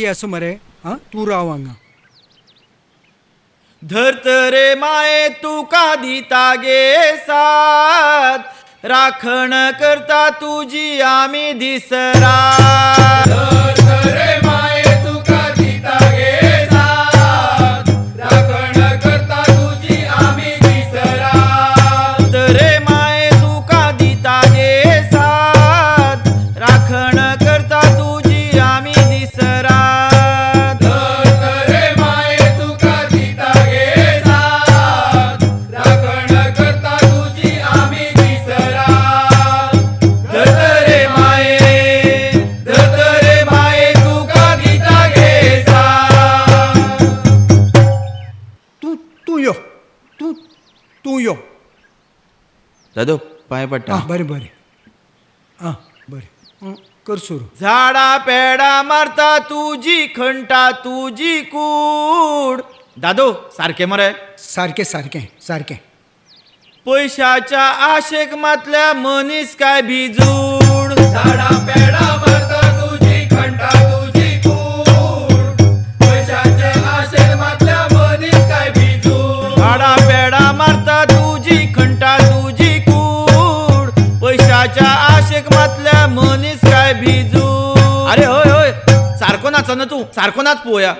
आसा मरे. आं, तूं राव हांगा. धर्तरे माये तुका दिता गे साथ, राखण करता तुजी आमी दीस रात. धर्तरे माये तुका दिता गे साथ, राखण करता तुजी आमी दीस रात. धर्तरे माये तुका दिता गे साथ, राखण करता तुजी आमी दीस रात. धर्तरे माये तुका दिता गे साथ, राखण करता तुजी आमी दीस रात. धर्तरे माये, धर्तरे माये तुका दिता गे साथ. तूं तूं यो, तूं तूं यो. दादो पांय पडटा. आं बरें बरें, आं बरें, कर सुरू. झाडा पेडा मारता तुजी खंटा तुजी कूड. दादो सारकें मरे? सारकें सारकें सारकें. पयशाच्या आशेक मातल्या मनीस काय भिजूड. झाडा पेडा मारता तुजी खंटा तुजी कूड, पयशाचे आशेक मातल्या मनीस काय भिजूड. झाडा पेडा मारता तुजी खंटा तुजी कूड, पयशाच्या आशेक मातल्या मनीस काय भिजूड. अरे हय हय, सारको नाचना तूं, सारको नाच पळोवया.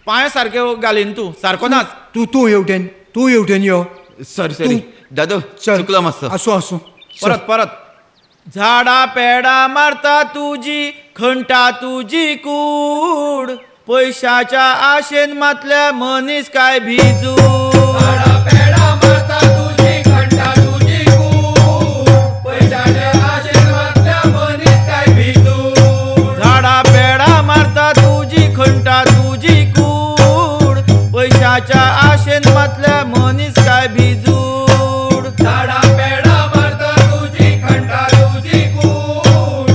पांय सारके घालीन तूं, सारको नाच. तूं तूं हेवटेन, तूं हेवटेन यो. सॉरी सॉरी दादो, चल. चुकलो मातसो. आसूं आसूं. परत परत. झाडा पेडा मारता तुजी खंटा तुजी कूड, पयशाच्या आशेन मातल्या मनीस काय भिजूड. झाडा पेडा मारता तुजी खंटा तुजी कूड, पयशाच्या आशेन मातल्या मनीस काय भिजूड. झाडा पेडा मारता तुजी खंटा तुजी कूड, पयशाच्या आशेन मातल्या मनीस काय भिजूड. झाडा पेडा मारता तुजी खंटा तुजी कूड,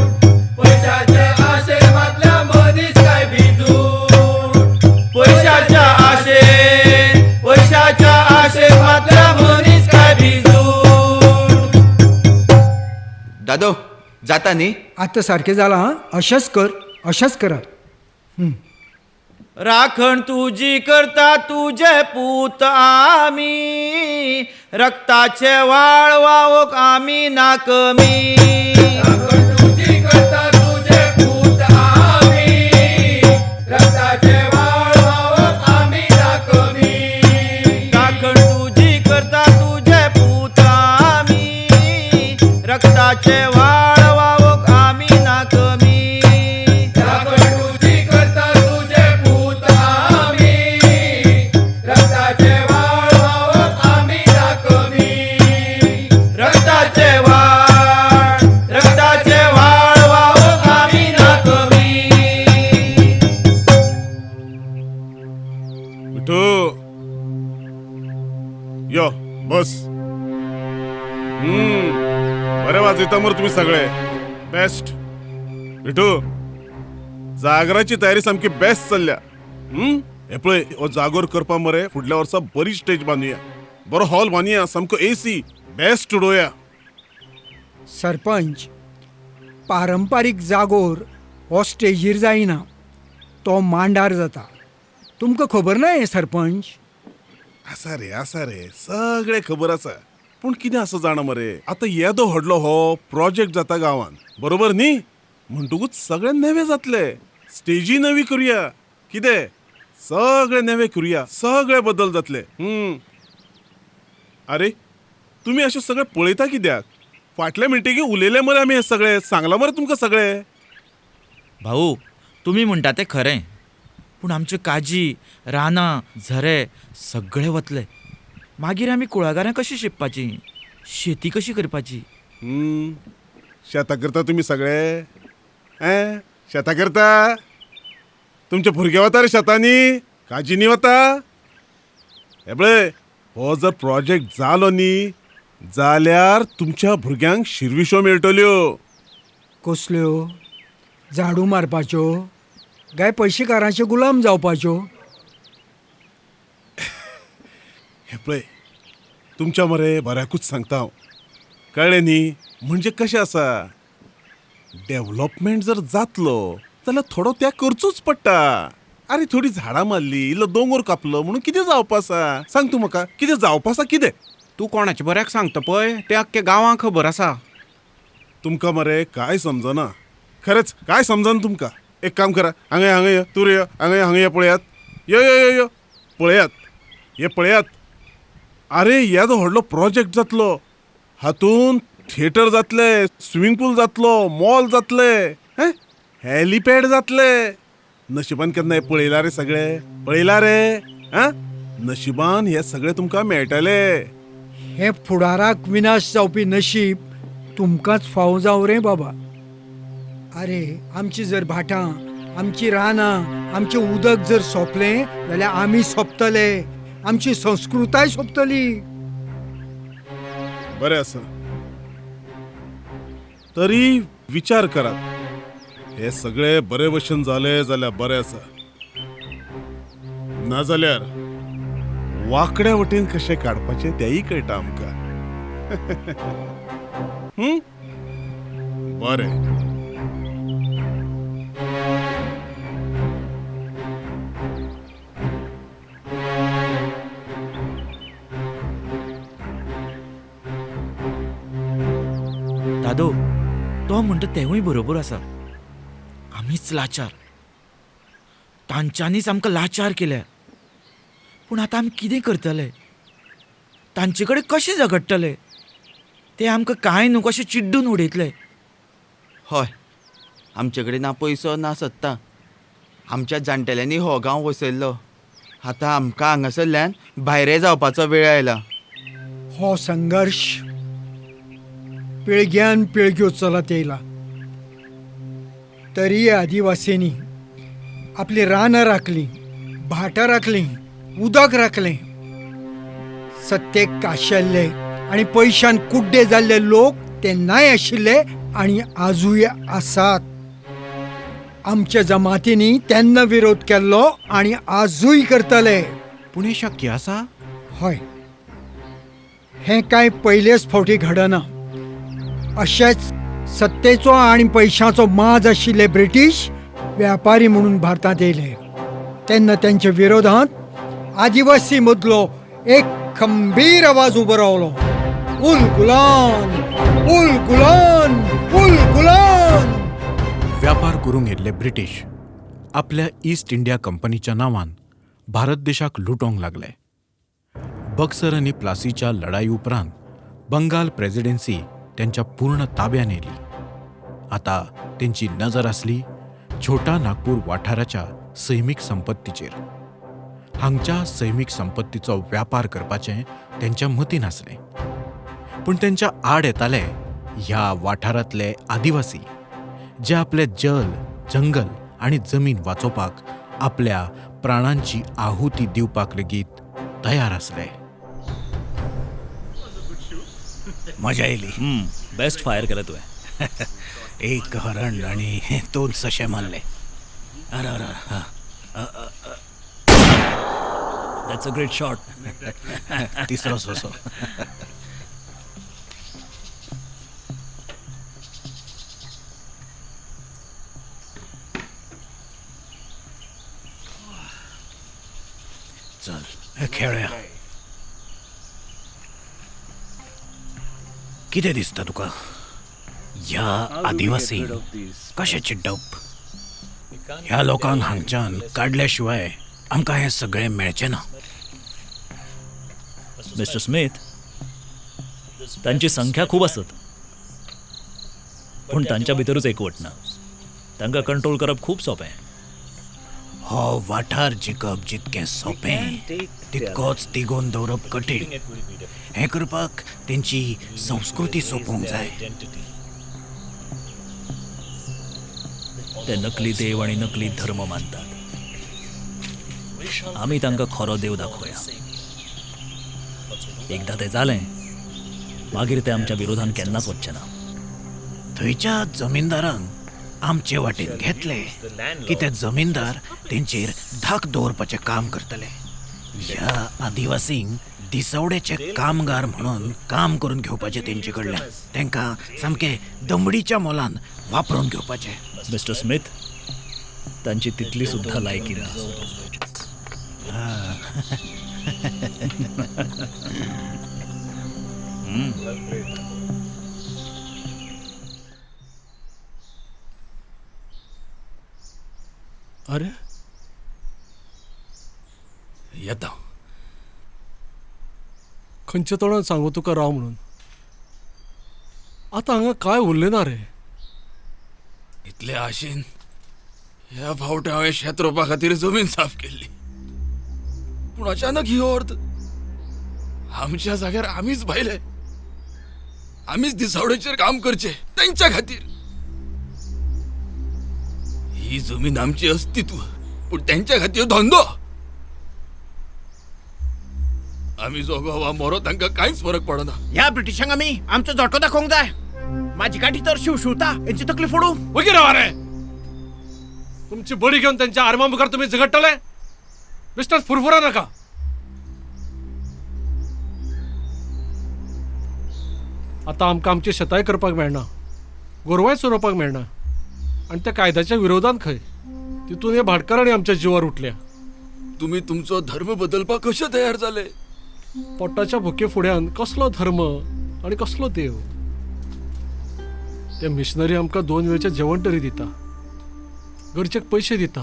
पयशाच्या आशेन मातल्या मनीस काय भिजूड. पयशाच्या आशेन, पयशाच्या आशेन मातल्या मनीस काय भिजूड. दादो जाता न्ही? आतां सारकें जालां. आं, अशेंच कर, अशेंच करात. राखण तुजी करता तुजे पूत आमी, रक्ताचे वाळ व्हांवक आमी ना कमी. राखण तुजी करता तुजे पूत आमी, रक्ताचे वाळ व्हांवक आमी ना कमी. राखण तुजी करता तुजे पूत आमी, रक्ताचे वाळ व्हांवक आमी ना कमी. राखण तुजी करता तुजे पूत आमी, रक्ताचे वाळ व्हांवक आमी ना कमी. रक्ताचे वाळ, रक्ताचे वाळ व्हांवक आमी ना कमी. विठू यो बस. बरे वाजयता मरे तुमी सगळे, बेस्ट. विठू, जागराची तयारी सामकी बेस्ट चल्ल्या. हे पळय, हो जागोर करपा मरे फुडल्या वर्सा बरी स्टेज बांदुया, बरो हॉल बांदुया, सामको एसी बेस्ट उडोवया. सरपंच, पारंपारीक जागोर हो स्टेजीर जायना, तो मांडार जाता. तुमकां खबर ना हें सरपंच? आसा रे, आसा रे, सगळें खबर आसा. पूण कितें आसा जाणा मरे, आतां येदो व्हडलो हो प्रोजेक्ट जाता गांवान, बरोबर न्ही? म्हणटकूच सगळें नवें जातलें. स्टेजी नवी करुया, कितें सगळें नवें करुया, सगळे बदल जातले. अरे तुमी अशें सगळें पळयता कित्याक? फाटल्या मिटिंगे उलयले मरे आमी, हें सगळें सांगलां मरे तुमकां सगळें. भाऊ, तुमी म्हणटा तें खरें, पूण आमच्यो काजी, रानां, झरे सगळे वतले. मागीर आमी कुळागरां कशीं शिंपपाचीं, शेती कशी करपाची? शेतां करता तुमी सगळे? शेतां करता? तुमचे भुरगे वता रे शेतांनी, काजींनी वता? हे पळय, हो जर प्रोजेक्ट जालो न्ही जाल्यार तुमच्या भुरग्यांक शिरविशो मेळटल्यो. कसल्यो? झाडू मारपाच्यो काय पयशेकारांचे गुलाम जावपाच्यो? हे पळय, तुमच्या मरे बऱ्याकूच सांगता हांव, कळ्ळें न्ही? म्हणजे कशें आसा, डेव्हलपमेंट जर जातलो जाल्यार थोडो त्याग करचोच पडटा. आरे थोडी झाडां मारली, इल्लो दोंगोर कापलो म्हणून कितें जावपा आसा? सांग तूं म्हाका, कितें जावपा आसा? कितें तूं कोणाचे बऱ्याक सांगता पळय तें आख्ख्या गांवांक खबर आसा. तुमकां मरे कांय समजना, खरेंच कांय समजना तुमकां. एक काम करा, हांगा हांगा यो, तूं यो, हांगा हांगा यो, पळयात, यो यो यो यो पळयात, हे पळयात. आरे येदो व्हडलो प्रोजेक्ट जातलो, हातून थिएटर जातले, स्विमींग पूल जातलो, मॉल जातले, हेलिपॅड जातले. नशिबान केन्ना हे पळयला रे सगळे? पळयला रे? आं, नशिबान हे सगळे तुमकां मेळटले. हे फुडाराक विनाश जावपी नशीब तुमकांच फावो जावं रे बाबा. आरे आमची जर भाटां, आमची रानां, आमचें उदक जर सोंपलें जाल्यार आमी सोंपतले, आमची संस्कृताय सोंपतली. बरें आसा, तरी विचार करात, हे सगळे बरे भशेन जाले जाल्यार बरें आसा, नाजाल्यार वाकड्या वटेन कशें काडपाचें तेंय कळटा आमकां. बरें. दादो, तो म्हणटा तेवूय बरोबर आसा. आमीच लाचार, तांच्यांनीच आमकां लाचार केल्या. पूण आतां आमी कितें करतले? तांचे कडेन कशें झगडटले? ते आमकां कांय न्हू कशें चिड्डून उडयतले. हय, आमचे कडेन ना पयसो ना सत्ता. आमच्या जाणटेल्यांनी हो गांव वसयल्लो, आतां आमकां हांगासरल्यान भायरे जावपाचो वेळ आयला. हो संघर्श पिळग्यान पिळग्यो चलत येयला. तरी आदिवासींनी आपली रानां राखलीं, भाटां राखलीं, उदक राखलें. सत्तेक काशेल्ले आनी पयशान कुड्डे जाल्ले लोक तेन्नाय आशिल्ले आनी आजूय आसात. आमच्या जमातींनी तेन्ना विरोध केल्लो आनी आजूय करतले. पूण हें शक्य आसा? हय, हें कांय पयलेच फावटी घडना. अशेंच सत्तेचो आनी पयशांचो माज आशिल्ले ब्रिटीश व्यापारी म्हणून भारतांत येयले तेन्ना त्यांच्या विरोधांत आदिवासी मदलो एक खंबीर आवाज उबो रावलो, उल गुलान, उल गुलान, उल गुलान. व्यापार करूंक येयल्ले ब्रिटीश आपल्या ईस्ट इंडिया कंपनीच्या नांवान भारत देशाक लुटोवंक लागले. बक्सर आनी प्लासीच्या लढाई उपरांत बंगाल प्रेसिडेन्सी त्यांच्या पूर्ण ताब्यान येयली. आतां तेंची नजर आसली छोटा नागपूर वाठाराच्या सैमीक संपत्तीचेर. हांगच्या सैमीक संपत्तीचो व्यापार करपाचें तेंच्या मतीन आसलें. पूण तेंच्या आड येताले ह्या वाठारांतले आदिवासी, जे आपले जल, जंगल आनी जमीन वाचोवपाक आपल्या प्राणांची आहुती दिवपाक लेगीत तयार आसले. मजा येयली. बेस्ट फायर केलं तुवें. एक हरण आनी दोन सशे मारले. अरे अरे, that's a great shot. तिसरो ससो. चल खेळया. कितें दिसता तुका ह्या आदिवासी कशें चिड्डप? ह्या लोकांक हांगच्यान काडल्या शिवाय आमकां हें सगळें मेळचें ना. मिस्टर स्मिथ, तांची संख्या खूब आसत, पूण तांच्या भितरूच एकवट ना. तांकां कंट्रोल करप खूब सोंपें. हो वाठार जिखप जितकें सोंपें तितकोच तिगोवन दवरप कठीण. हें करपाक तेंची संस्कृती सोंपोवंक जाय. ते नकली देव आनी नकली धर्म मानतात. आमी तांकां खरो देव दाखोवया. एकदां तें जालें मागीर ते आमच्या विरोधान केन्नाच वचचे ना. थंयच्या जमीनदारांक आमचे वाटेन घेतले की ते जमीनदार तेंचेर धाक दवरपाचें काम करतले. ह्या आदिवासींक दिसवड्याचे कामगार म्हणून काम करून घेवपाचें तेंचे कडल्यान. तांकां सामकें दमडीच्या मोलान वापरून घेवपाचें. मिस्टर स्मिथ, तांची तितली सुद्धा लायकी ना. अरे येता. खंयच्या तोंडान सांगू तुका राव म्हणून? आतां हांगा काय उरलें ना रे. इतले आशेन ह्या फावट हांवें शेत रोवपा खातीर जमीन साफ केल्ली, पूण अचानक ही अर्थ आमच्या जाग्यार आमीच भायले, आमीच दिसावड्याचेर काम करचें तेंच्या खातीर. ही जमीन आमची अस्तित्व, पूण तेंच्या खातीर धंदो. आमी जोगो वा मरो तांकां कांयच फरक पडना. ह्या ब्रिटिशांक आमी आमचो झटको दाखोवंक जाय. माझी गाठी तर शिवशिवता हेंची तकली फोडू. वगीर रावा रे. तुमची बडी घेवन त्यांच्या आर्मा मुखार तुमी झगडटले? मिस्टर फुरफुरा नाका. आतां आमकां आमची शेतांय करपाक मेळना, गोरवांय चरोवपाक मेळना, आनी त्या कायद्याच्या विरोधान खंय तितून हे भाटकारांनी आमच्या जिवार उठल्या. तुमी तुमचो धर्म बदलपाक कशे तयार जाले? पोटाच्या भुके फुड्यान कसलो धर्म आनी कसलो देव? ते मिशनरी आमकां 2 वेळचें जेवण तरी दिता, गरजेक पयशे दिता,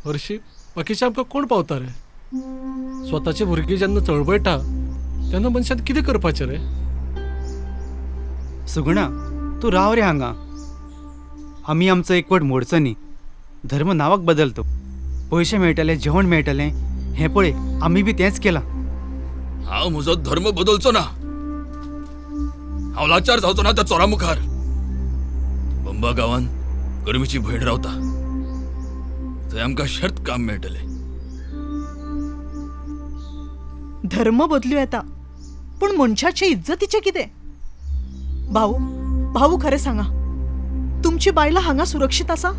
हरशीं बाकीचे आमकां कोण पावता रे? स्वताचे भुरगीं जेन्ना चळवळटा तेन्ना मनशान कितें करपाचें रे? सुगुणा, तूं राव रे हांगा. आमी आमचो एकवट मोडचो न्ही. धर्म नांवाक बदलतो, पयशे मेळटले, जेवण मेळटलें, हें पळय आमी बी तेंच केलां. हांव म्हजो धर्म बदलचो ना. हांव लाचार जावचो ना त्या चोरा मुखार. बंबा गांवान गरमीची भयण रावता, थंय आमकां शर्त काम मेळटलें. धर्म बदलू येता, पूण मनशाचे इज्जतीचें कितें? भाऊ, भाऊ खरें सांगा, तुमची बायलां हांगा सुरक्षीत आसा?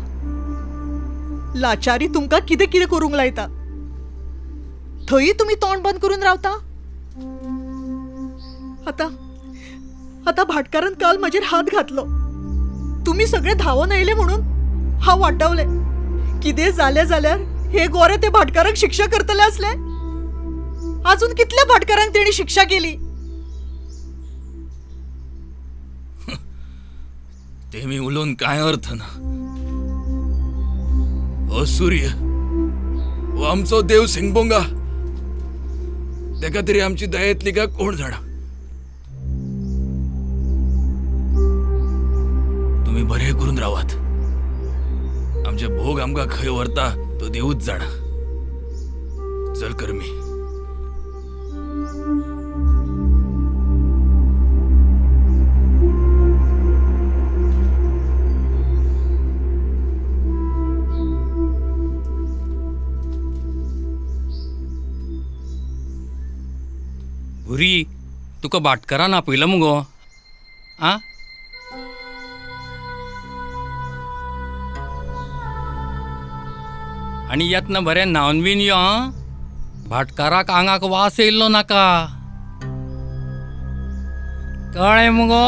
लाचारी तुमकां कितें कितें करूंक लायता, थंय तुमी तोंड बंद करून रावता. आतां आतां भाटकारान काल म्हजेर हात घातलो, तुमी सगळे धांवून आयले म्हणून हांव वाटावलें. कितें जालें जाल्यार हे गोरे ते भाटकारांक शिक्षा करतले आसले. अजून कितल्या भाटकारांक तेणी शिक्षा केली? ते मी उलोवन कांय अर्थ ना. हो सूर्य, हो आमचो देव सिंगबोंगा, तेका तरी आमची दया येतली काय कोण जाणा. तुमी बरें करून रावात. आमचे भोग आमकां खंय व्हरता तो देवूच जाणा. चल करमी. भुरी, तुका भाटकारान आपयला मुगो? आ, आनी येतना बरें न्हावन बीन यो आं. भाटकाराक आंगाक वास येयल्लो नाका, कळ्ळें मुगो?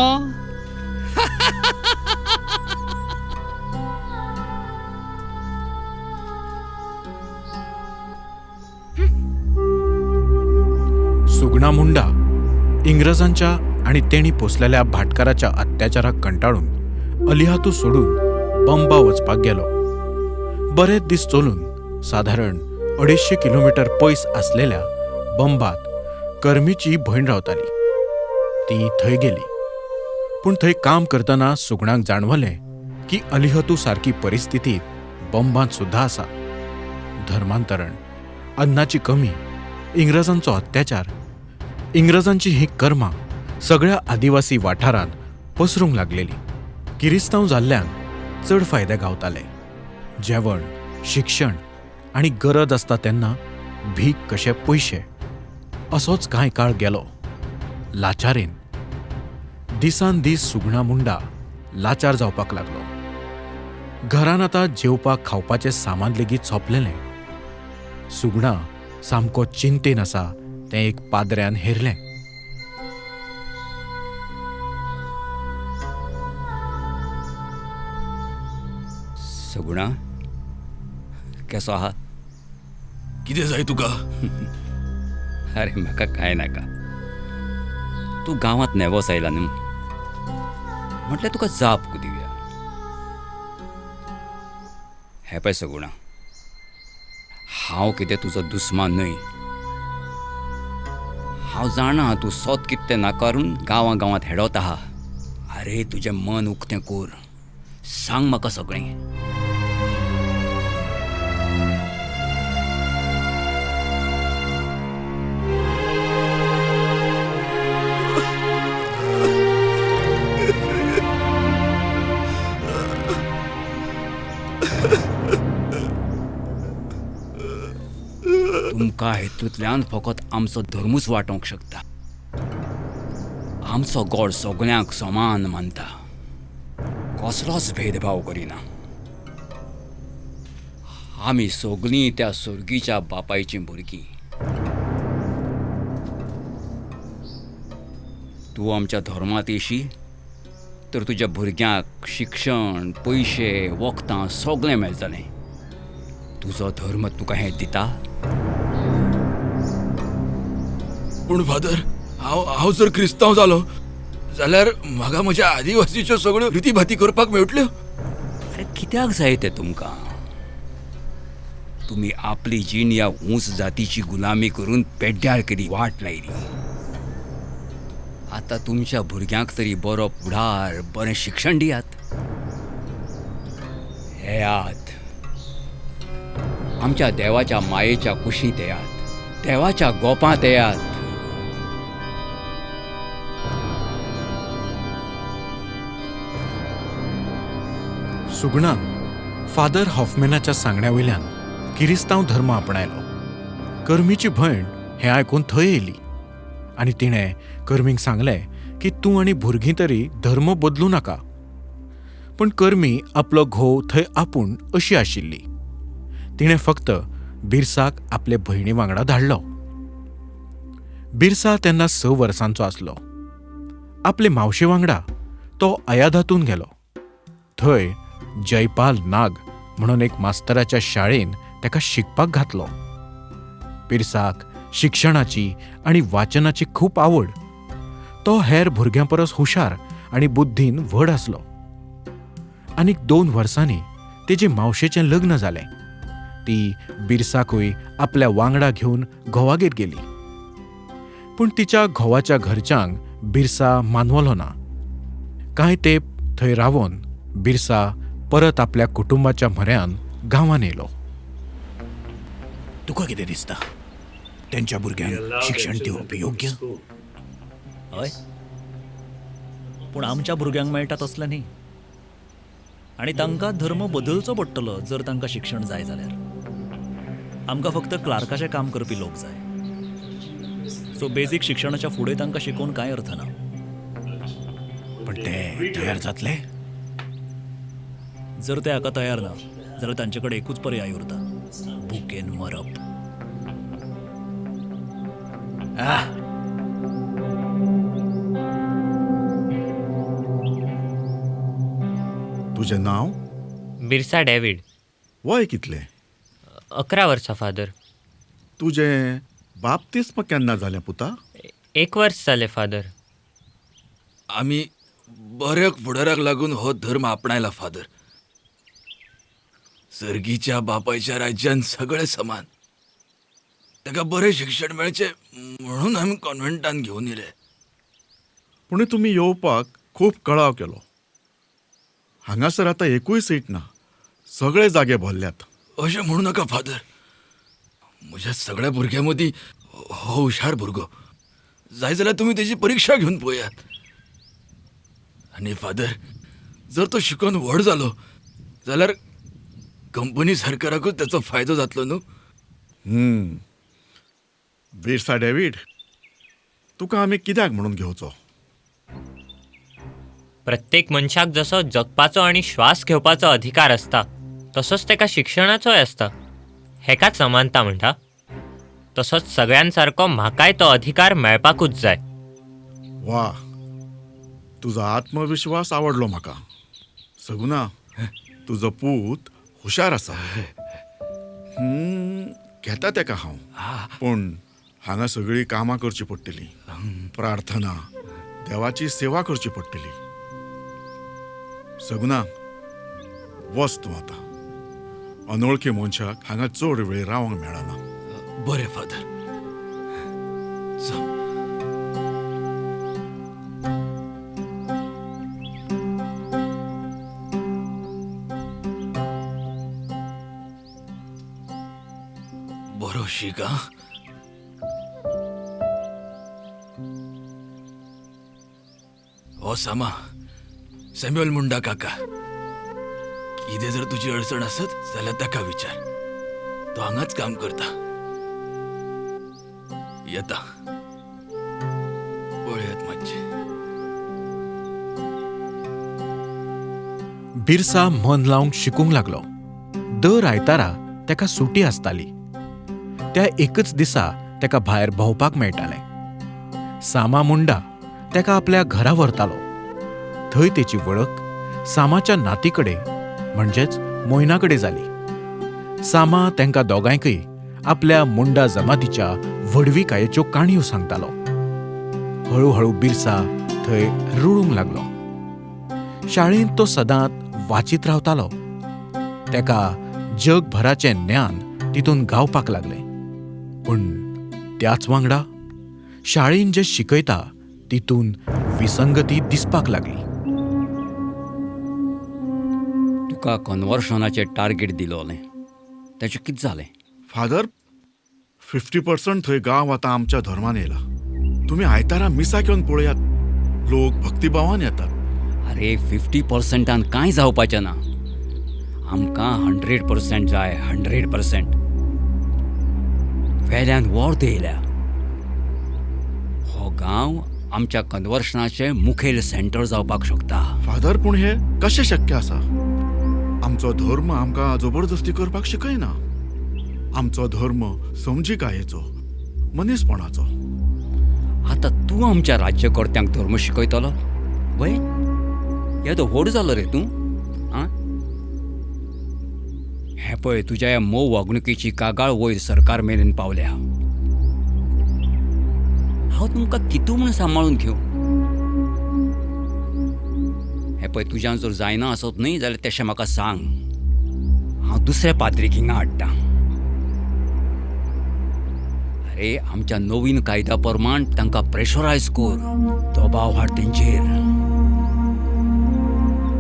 सुगणा मुंडा इंग्रजांच्या आणि तेणी पोसलेल्या भाटकाराच्या अत्याचाराक कंटाळून अलिहातू सोडून बंबा वचपाक गेलो. बरेच दीस चलून साधारण 250 किलोमीटर पयस आसलेल्या बंबात करमीची भयण रावताली. ती थंय गेली, पूण थंय काम करतना सुगणाक जाणवलें की अलिहतू सारकी परिस्थिती बंबांत सुद्धा आसा. धर्मांतरण, अन्नाची कमी, इंग्रजांचो अत्याचार, इंग्रजांची ही कर्मां सगळ्या आदिवासी वाठारांत पसरूंक लागलेली. किरिस्तांव जाल्ल्यांक चड फायदे गावताले. जेवण, शिक्षण आनी गरज आसता तेन्ना भीक कशे पयशे. असोच कांय काळ गेलो लाचारेन. दिसान दीस सुगणा मुंडा लाचार जावपाक लागलो. घरान आतां जेवपाक खावपाचें सामान लेगीत सोंपलेलें. सुगणा सामको चिंतेन आसा तें एक पाद्र्यान हेरलें. सगुणा, केसो आहा? कितें जाय तुका? अरे म्हाका कांय नाका. तूं गांवांत नेवोस आयला न्हू, म्हटल्यार तुका जाप दिवया. हें पळय सगुणा, हांव कितें तुजो दुस्मान न्हय. हांव जाणा तूं सोत कितें नाकारून गांवां गांवांत हेडत आहा. अरे तुजें मन उक्तें कोर, सांग म्हाका सगळें. तुमकां हेतूंतल्यान फकत आमचो धर्मूच वाटोवंक शकता. आमचो गॉड सगळ्यांक समान मानता, कसलोच भेदभाव करिना. आमी सगळीं त्या सर्गीच्या बापायचीं भुरगीं. तूं आमच्या धर्मांत येशी तर तुज्या भुरग्यांक शिक्षण, पयशे, वखदां सगळें मेळटलें. तुजो धर्म तुका हें दिता? पूण फादर, हांव जर क्रिस्तांव जालो जाल्यार म्हाका म्हज्या आदिवासीच्यो सगळ्यो रिती भाती करपाक मेळटल्यो? अरे कित्याक जाय तें तुमकां? तुमी आपली जीण ह्या ऊंच जातीची गुलामी करून पेड्ड्यार केली, वाट लायली. आतां तुमच्या भुरग्यांक तरी बरो फुडार, बरें शिक्षण दियात. येयात, आमच्या देवाच्या मायेच्या कुशींत येयात, देवाच्या गोपांत येयात. सुगणान फादर हॉफमॅनाच्या सांगण्या वयल्यान किरिस्तांव धर्म आपणायलो. करमीची भयण हें आयकून थंय येयली आनी तिणें करमीक सांगलें की तूं आनी भुरगीं तरी धर्म बदलूं नाका. पूण करमी आपलो घोव थंय आपूण अशी आशिल्ली. तिणें फक्त बीरसाक आपले भयणी वांगडा धाडलो. बीरसा तेन्ना 6 वर्सांचो आसलो. आपले मावशे वांगडा तो अयाधातून गेलो. थंय जयपाल नाग म्हणून एक मास्तराच्या शाळेन ताका शिकपाक घातलो. बीरसाक शिक्षणाची आनी वाचनाची खूब आवड. तो हेर भुरग्यां परस हुशार आनी बुद्धीन व्हड आसलो. आनीक 2 वर्सांनी तेजे मावशेचें लग्न जालें. ती बीरसाकूय आपल्या वांगडा घेवन घोवागेर गेली. पूण तिच्या घोवाच्या घरच्यांक बीरसा मानवलो ना. कांय तेंप थंय रावन बीरसा परत आपल्या कुटुंबाच्या म्हऱ्यान गांवान येयलो. तुका कितें दिसता, तेंच्या भुरग्यांक शिक्षण दिवप योग्य? हय, पूण आमच्या भुरग्यांक मेळटा तसलें न्ही. आनी तांकां धर्म बदलचो पडटलो जर तांकां शिक्षण जाय जाल्यार. आमकां फक्त क्लार्काचें काम करपी लोक जाय. सो बेजीक शिक्षणाच्या फुडें तांकां शिकोवन कांय अर्थ ना. पण ते तयार जातले? जर ते हाका तयार ना जाल्यार तांचे कडेन एकूच पर्याय उरता, भुकेन मरप. तुजें नांव? बिरसा डॅव्हिड. वय कितलें? 11 वर्सां फादर. तुजें बाप्तिस्म केन्ना जालें पुता? 1 वर्स जालें फादर. आमी बऱ्या फुडाराक लागून हो धर्म आपणायला फादर. सर्गीच्या बापायच्या राज्यान सगळे समान. ताका बरें शिक्षण मेळचें म्हणून आमी कॉन्व्हेंटान घेवन येयले. पूण तुमी येवपाक खूब कळाव केलो. हांगासर आतां एकूय सीट ना, सगळे जागे भरल्यात. अशें म्हणू नाका फादर. म्हज्या सगळ्या भुरग्यां मदीं हो हुशार भुरगो. जाय जाल्यार तुमी तेजी परिक्षा घेवन पळयात. आनी फादर, जर तो शिकोवन व्हड जालो जाल्यार कंपनी सरकाराकूच ताचो फायदो जातलो न्हू? बीरसा डॅव्हिड, तुका आमी कित्याक म्हणून घेवचो? प्रत्येक मनशाक जसो जगपाचो आनी श्वास घेवपाचो अधिकार आसता तसोच ताका शिक्षणाचोय आसता. हेकाच समानता म्हणटा. तसोच सगळ्यांसारको म्हाकाय तो अधिकार मेळपाकूच जाय. वा, तुजो आत्मविश्वास आवडलो म्हाका. सगुना, तुजो पूत हुशार आसा. घेता तेका हांव, पूण हांगा सगळीं कामां करचीं पडटलीं, प्रार्थना, देवाची सेवा करची पडटली. सगुना, वच तूं आतां. अनोळखी मनशाक हांगा चड वेळ रावंक मेळना. बरें फादर. बरो शीक. हो सामा, सॅम्युअल मुंडा काका. कितें जर तुजी अडचण आसत जाल्यार ताका विचार, तो हांगाच काम करता. येता, पळयात मातशें. बिरसा मन लावंक शिकूंक लागलो. दर आयतारा ताका सुटी आसताली. त्या एकच दिसा ताका भायर भोंवपाक मेळटालें. सामा मुंडा ताका आपल्या घरा व्हरतालो. थंय तेची वळख सामाच्या नातीकडे म्हणजेच मोयनाकडे जाली. सामा तांकां दोगांयकय आपल्या मुंडा जमातीच्या व्हडविकायेच्यो काणयो सांगतालो. हळुहळू बिरसा थंय रुळूंक लागलो. शाळेंत तो सदांच वाचीत रावतालो. ताका जगभराचें ज्ञान तितून गावपाक लागलें. पूण त्याच वांगडा शाळेंत जें शिकयता तितून विसंगती दिसपाक लागली. तुका कन्वर्शनाचें टार्गेट दिलोलें, ताचें कितें जालें? फादर, 50% थंय गांव आतां आमच्या धर्मान येयला. तुमी आयतारा मिसाक येवन पळयात, लोक भक्तिभावान येतात. अरे 50% कांय जावपाचें ना. आमकां 100% जाय, 100%. वेल्यान वॉर्द येयल्या. हो गांव आमच्या कन्वर्शनाचें मुखेल सेंटर जावपाक शकता. फादर, पूण हें कशें शक्य आसा? आमचो धर्म आमकां जबरदस्ती करपाक शिकयना. आमचो धर्म समजिकायेचो, मनीसपणाचो. आतां तूं आमच्या राज्यकर्त्यांक धर्म शिकयतलो वय? येदो व्हड जालो रे तूं. आं, हें पळय, तुज्या ह्या मोव वागणुकेची कागाळ वयर सरकार मेरेन पावल्या. हांव तुमकां कितू म्हूण सांबाळून घेवं? हें पळय, तुज्यान जर जायना आसत न्हय जाल्यार तशें म्हाका सांग, हांव दुसऱ्या पाद्रीक हिंगा हाडटा. अरे, आमच्या नवीन कायद्या प्रमाण तांकां प्रेशरायज कर, दबाव हाड तेंचेर.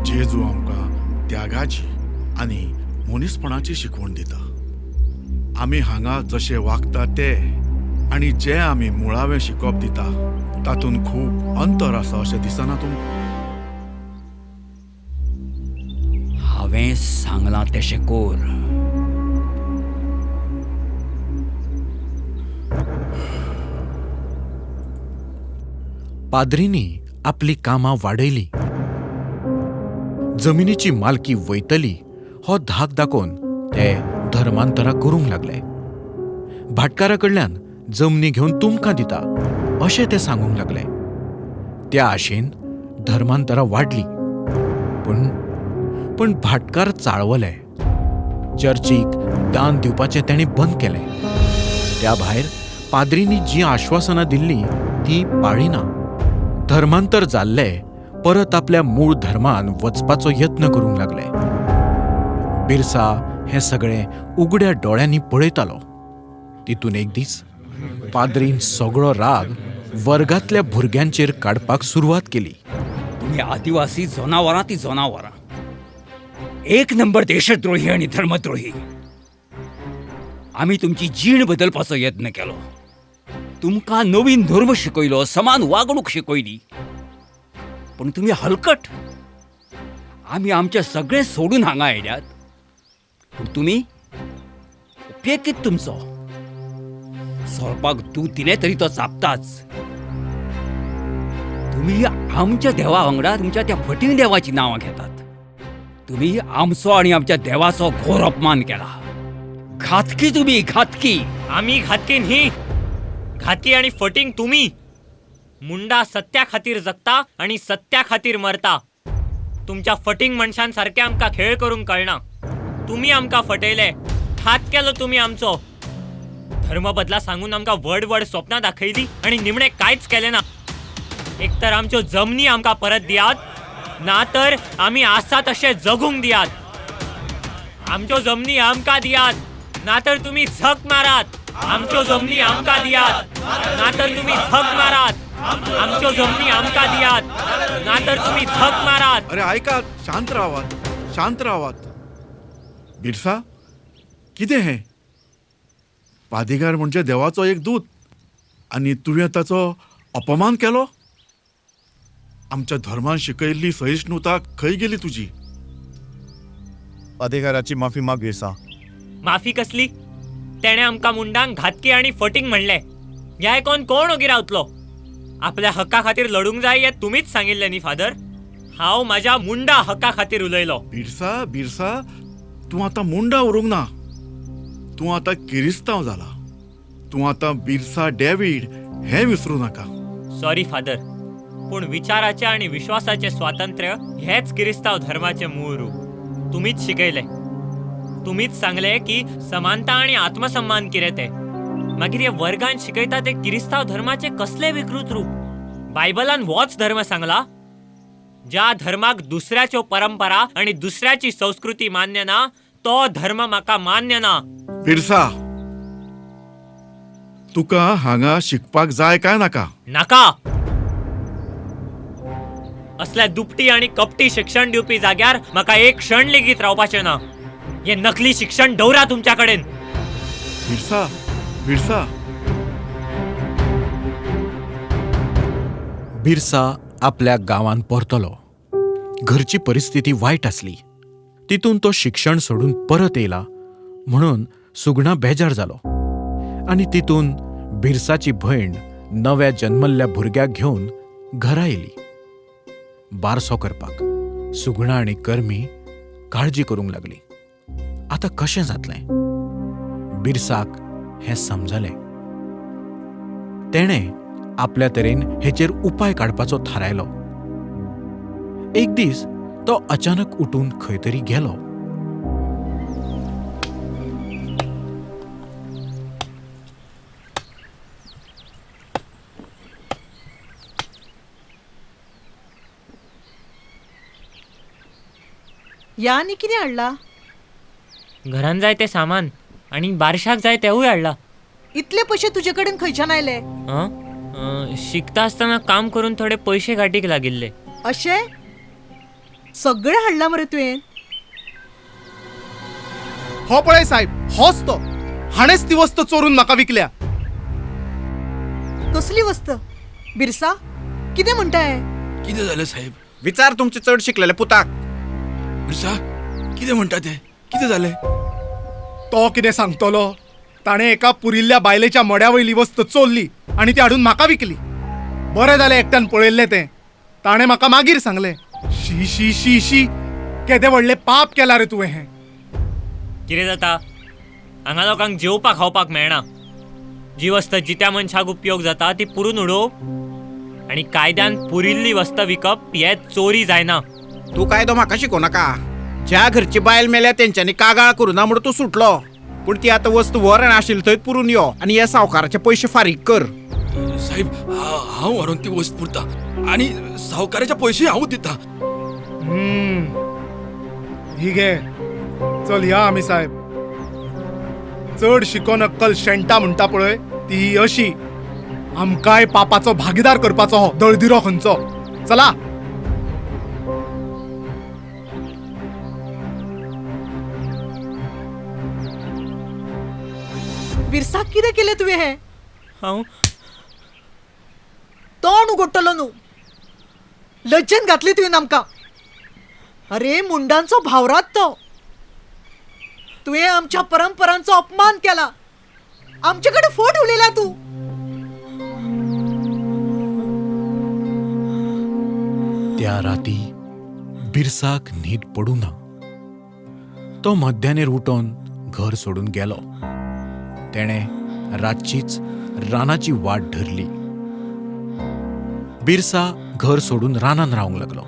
जेजू आमकां त्यागाची आनी मनीसपणाची शिकवण दिता. आमी हांगा जशे वागता ते आनी जे आमी मुळावें शिकप दिता तातूंत खूब अंतर आसा अशें दिसना तुमकां? हांवें सांगलां तशें कर. पाद्रींनी आपली कामां वाडयलीं. जमिनीची मालकी वयतली हो धाक दाखोवन ते धर्मांतरां करूंक लागले. भाटकारा कडल्यान जमनी घेवन तुमकां दिता अशें ते सांगूंक लागले. त्या आशेन धर्मांतरां वाडलीं. पूण पूण भाटकार चाळवले. चर्चीक दान दिवपाचें तांणी बंद केलें. त्या भायर पाद्रींनी जीं आश्वासनां दिल्लीं तीं पाळिना. धर्मांतर जाल्ले परत आपल्या मूळ धर्मान वचपाचो यत्न करूंक लागले. बिरसा हें सगळें उगड्या दोळ्यांनी पळयतालो. तितून एक दीस पाद्रीन सगळो राग वर्गांतल्या भुरग्यांचेर काडपाक सुरवात केली. तुमी आदिवासी जनावरां ती जनावरां, एक नंबर देशद्रोही आनी धर्मद्रोही. आमी तुमची जीण बदलपाचो यत्न केलो, तुमकां नवीन धर्म शिकयलो, समान वागणूक शिकयली, पूण तुमी हलकट. आमी आमचें सगळें सोडून हांगा आयल्यात, पूण तुमी उपेग कितें तुमचो? सोरपाक दूद दिलें तरी तो चाबताच. तुमी आमच्या देवा वांगडा तुमच्या त्या फटींग देवाचीं नांवां घेतात. तुमी आमचो आनी आमच्या देवाचो घोर अपमान केला. घातकी तुमी, घातकी. आमी घातकी न्ही, घातकी आनी फटींग तुमी. मुंडा सत्या खातीर जगता आनी सत्या खातीर मरता. तुमच्या फटींग मनशांसारके आमकां खेळ करूंक कळना. तुमी आमकां फटयले, घात केलो तुमी आमचो. धर्म बदला सांगून आमकां व्हड व्हड स्वप्नां दाखयलीं आनी निमणें कांयच केलें ना. एक तर आमच्यो जमनी आमकां परत दियात, ना तर आमी आसा तशें जगूंक दियात. आमच्यो जमनी आमकां दियात, ना तर तुमी झक मारात. आमच्यो जमनी आमकां दियात, ना तर तुमी झक मारात. आमच्यो जमनी आमकां दियात, ना तर तुमी झक मारात. अरे आयकात, शांत रावात, शांत रावात. बिरसा, कितें हें? पादिगार म्हणजे देवाचो एक दूत आनी तुवें ताचो अपमान केलो? आमच्या धर्मान शिकयल्ली सहिष्णुता खंय गेली तुजी? पादेकाराची माफी माग बिरसा. माफी कसली? तेणें आमकां मुंडांक घातकी आनी फटींग म्हणलें. हें आयकोन कोण ओगी रावतलो? आपल्या हक्का खातीर लडूंक जाय हें तुमीच सांगिल्लें न्ही फादर? हांव म्हाज्या मुंडा हक्का खातीर उलयलों. बिरसा, बिरसा, तूं आतां मुंडा उरूंक ना. तूं आतां किरिस्तांव जाला. तूं आतां बिरसा डॅवीड हें विसरूं नाका. सॉरी फादर, पूण विचाराचें आनी विश्वासाचें स्वातंत्र्य हेंच किरिस्तांव धर्माचें मूळ रूप. तुमीच शिकयलें, तुमीच सांगलें की समानता आनी आत्मसम्मान कितें तें. मागीर हे वर्गान शिकयता तें किरिस्तांव धर्माचें कसलें विकृत रूप? बायबलान होच धर्म सांगला? ज्या धर्माक दुसऱ्याच्यो परंपरा आनी दुसऱ्याची संस्कृती मान्य ना तो धर्म म्हाका मान्य ना. बिरसा, तुका हांगा शिकपाक जाय काय नाका? नाका. असल्या दुपटी आनी कपटी शिक्षण दिवपी जाग्यार म्हाका एक क्षण लेगीत रावपाचें ना. हें नकली शिक्षण दवरा तुमच्या कडेन. बिरसा, बिरसा. बिरसा आपल्या गांवांत परतलो. घरची परिस्थिती वायट आसली. तितून तो शिक्षण सोडून परत येयला म्हणून सुगणा बेजार जालो आनी तितून बिरसाची भयण नव्या जन्मल्ल्या भुरग्याक घेवन घरा येयली बारसो करपाक. सुगणा आनी करमी काळजी करूंक लागली. आतां कशें जातलें? बिरसाक हें समजलें. तेणें आपल्या तरेन हेचेर उपाय काडपाचो थारायलो. एक दीस तो अचानक उठून खंय तरी गेलो. या आनी कितें हाडला? घरान जाय तें सामान आनी बारशाक जाय तेवूय हाडला. इतले पयशे तुजे कडेन खंयच्यान आयले? शिकता आसतना काम करून थोडे पयशे गांठीक लागिल्ले. अशें? सगळें हाडलां मरे तुवें? हो पळय साहेब, होच तो. हाणेंच ती वस्त चोरून म्हाका विकल्या. कसली वस्त? बिरसा, कितें म्हणटा हें? कितें जालें साहेब? विचार तुमचे चड शिकलेले पुताक. बिरसा, कितें म्हणटा तें? कितें जालें? तो कितें सांगतलो? ताणें एका पुरिल्ल्या बायलेच्या मड्या वयली वस्त चोरली आनी ती हाडून म्हाका विकली. बरें जालें एकट्यान पळयल्लें तें. ताणें म्हाका मागीर सांगलें. शी शी शी शी, केदें व्हडलें पाप केलां रे तुवें हें. कितें जाता? हांगा लोकांक जेवपाक खावपाक मेळना. जी वस्त जित्या मनशाक उपयोग जाता ती पुरून उडोवप आनी कायद्यान पुरिल्ली वस्त विकप हें चोरी जायना. तूं कायदो म्हाका शिकोवं नाका. ज्या घरची बायल मेल्या तेंच्यांनी कागाळ करूं ना म्हणून तूं सुटलो. पूण ती आतां वस्त व्हर आनी आशिल्ली थंय पुरून यो आनी ह्या सावकाराचे पयशे फारीक कर. साहेब, हांव व्हरून ती वस्त पुरता आनी सावकाराचे पयशे हांव दिता. ही घे, चल या आमी साहेब. चड शिकोन अक्कल शेणटा म्हणटा पळय ती अशी. आमकांय पापाचो भागीदार करपाचो हो दळदिरो खंयचो. चला. बिरसा, कितें केलें तुवें हें? हांव तोंड उगडटलो न्हू. लज्जेन घातली तुवें आमकां. अरे मुंडांचो भावरात तो. तुवें आमच्या परंपरांचो अपमान केला. आमचे कडेन फट उलयला तूं. त्या राती बिरसाक न्हीद पडूं ना. तो मध्यानेर उठोन घर सोडून गेलो. तेणें रातचीच रानाची वाट धरली. बिरसा घर सोडून रानान रावंक लागलो.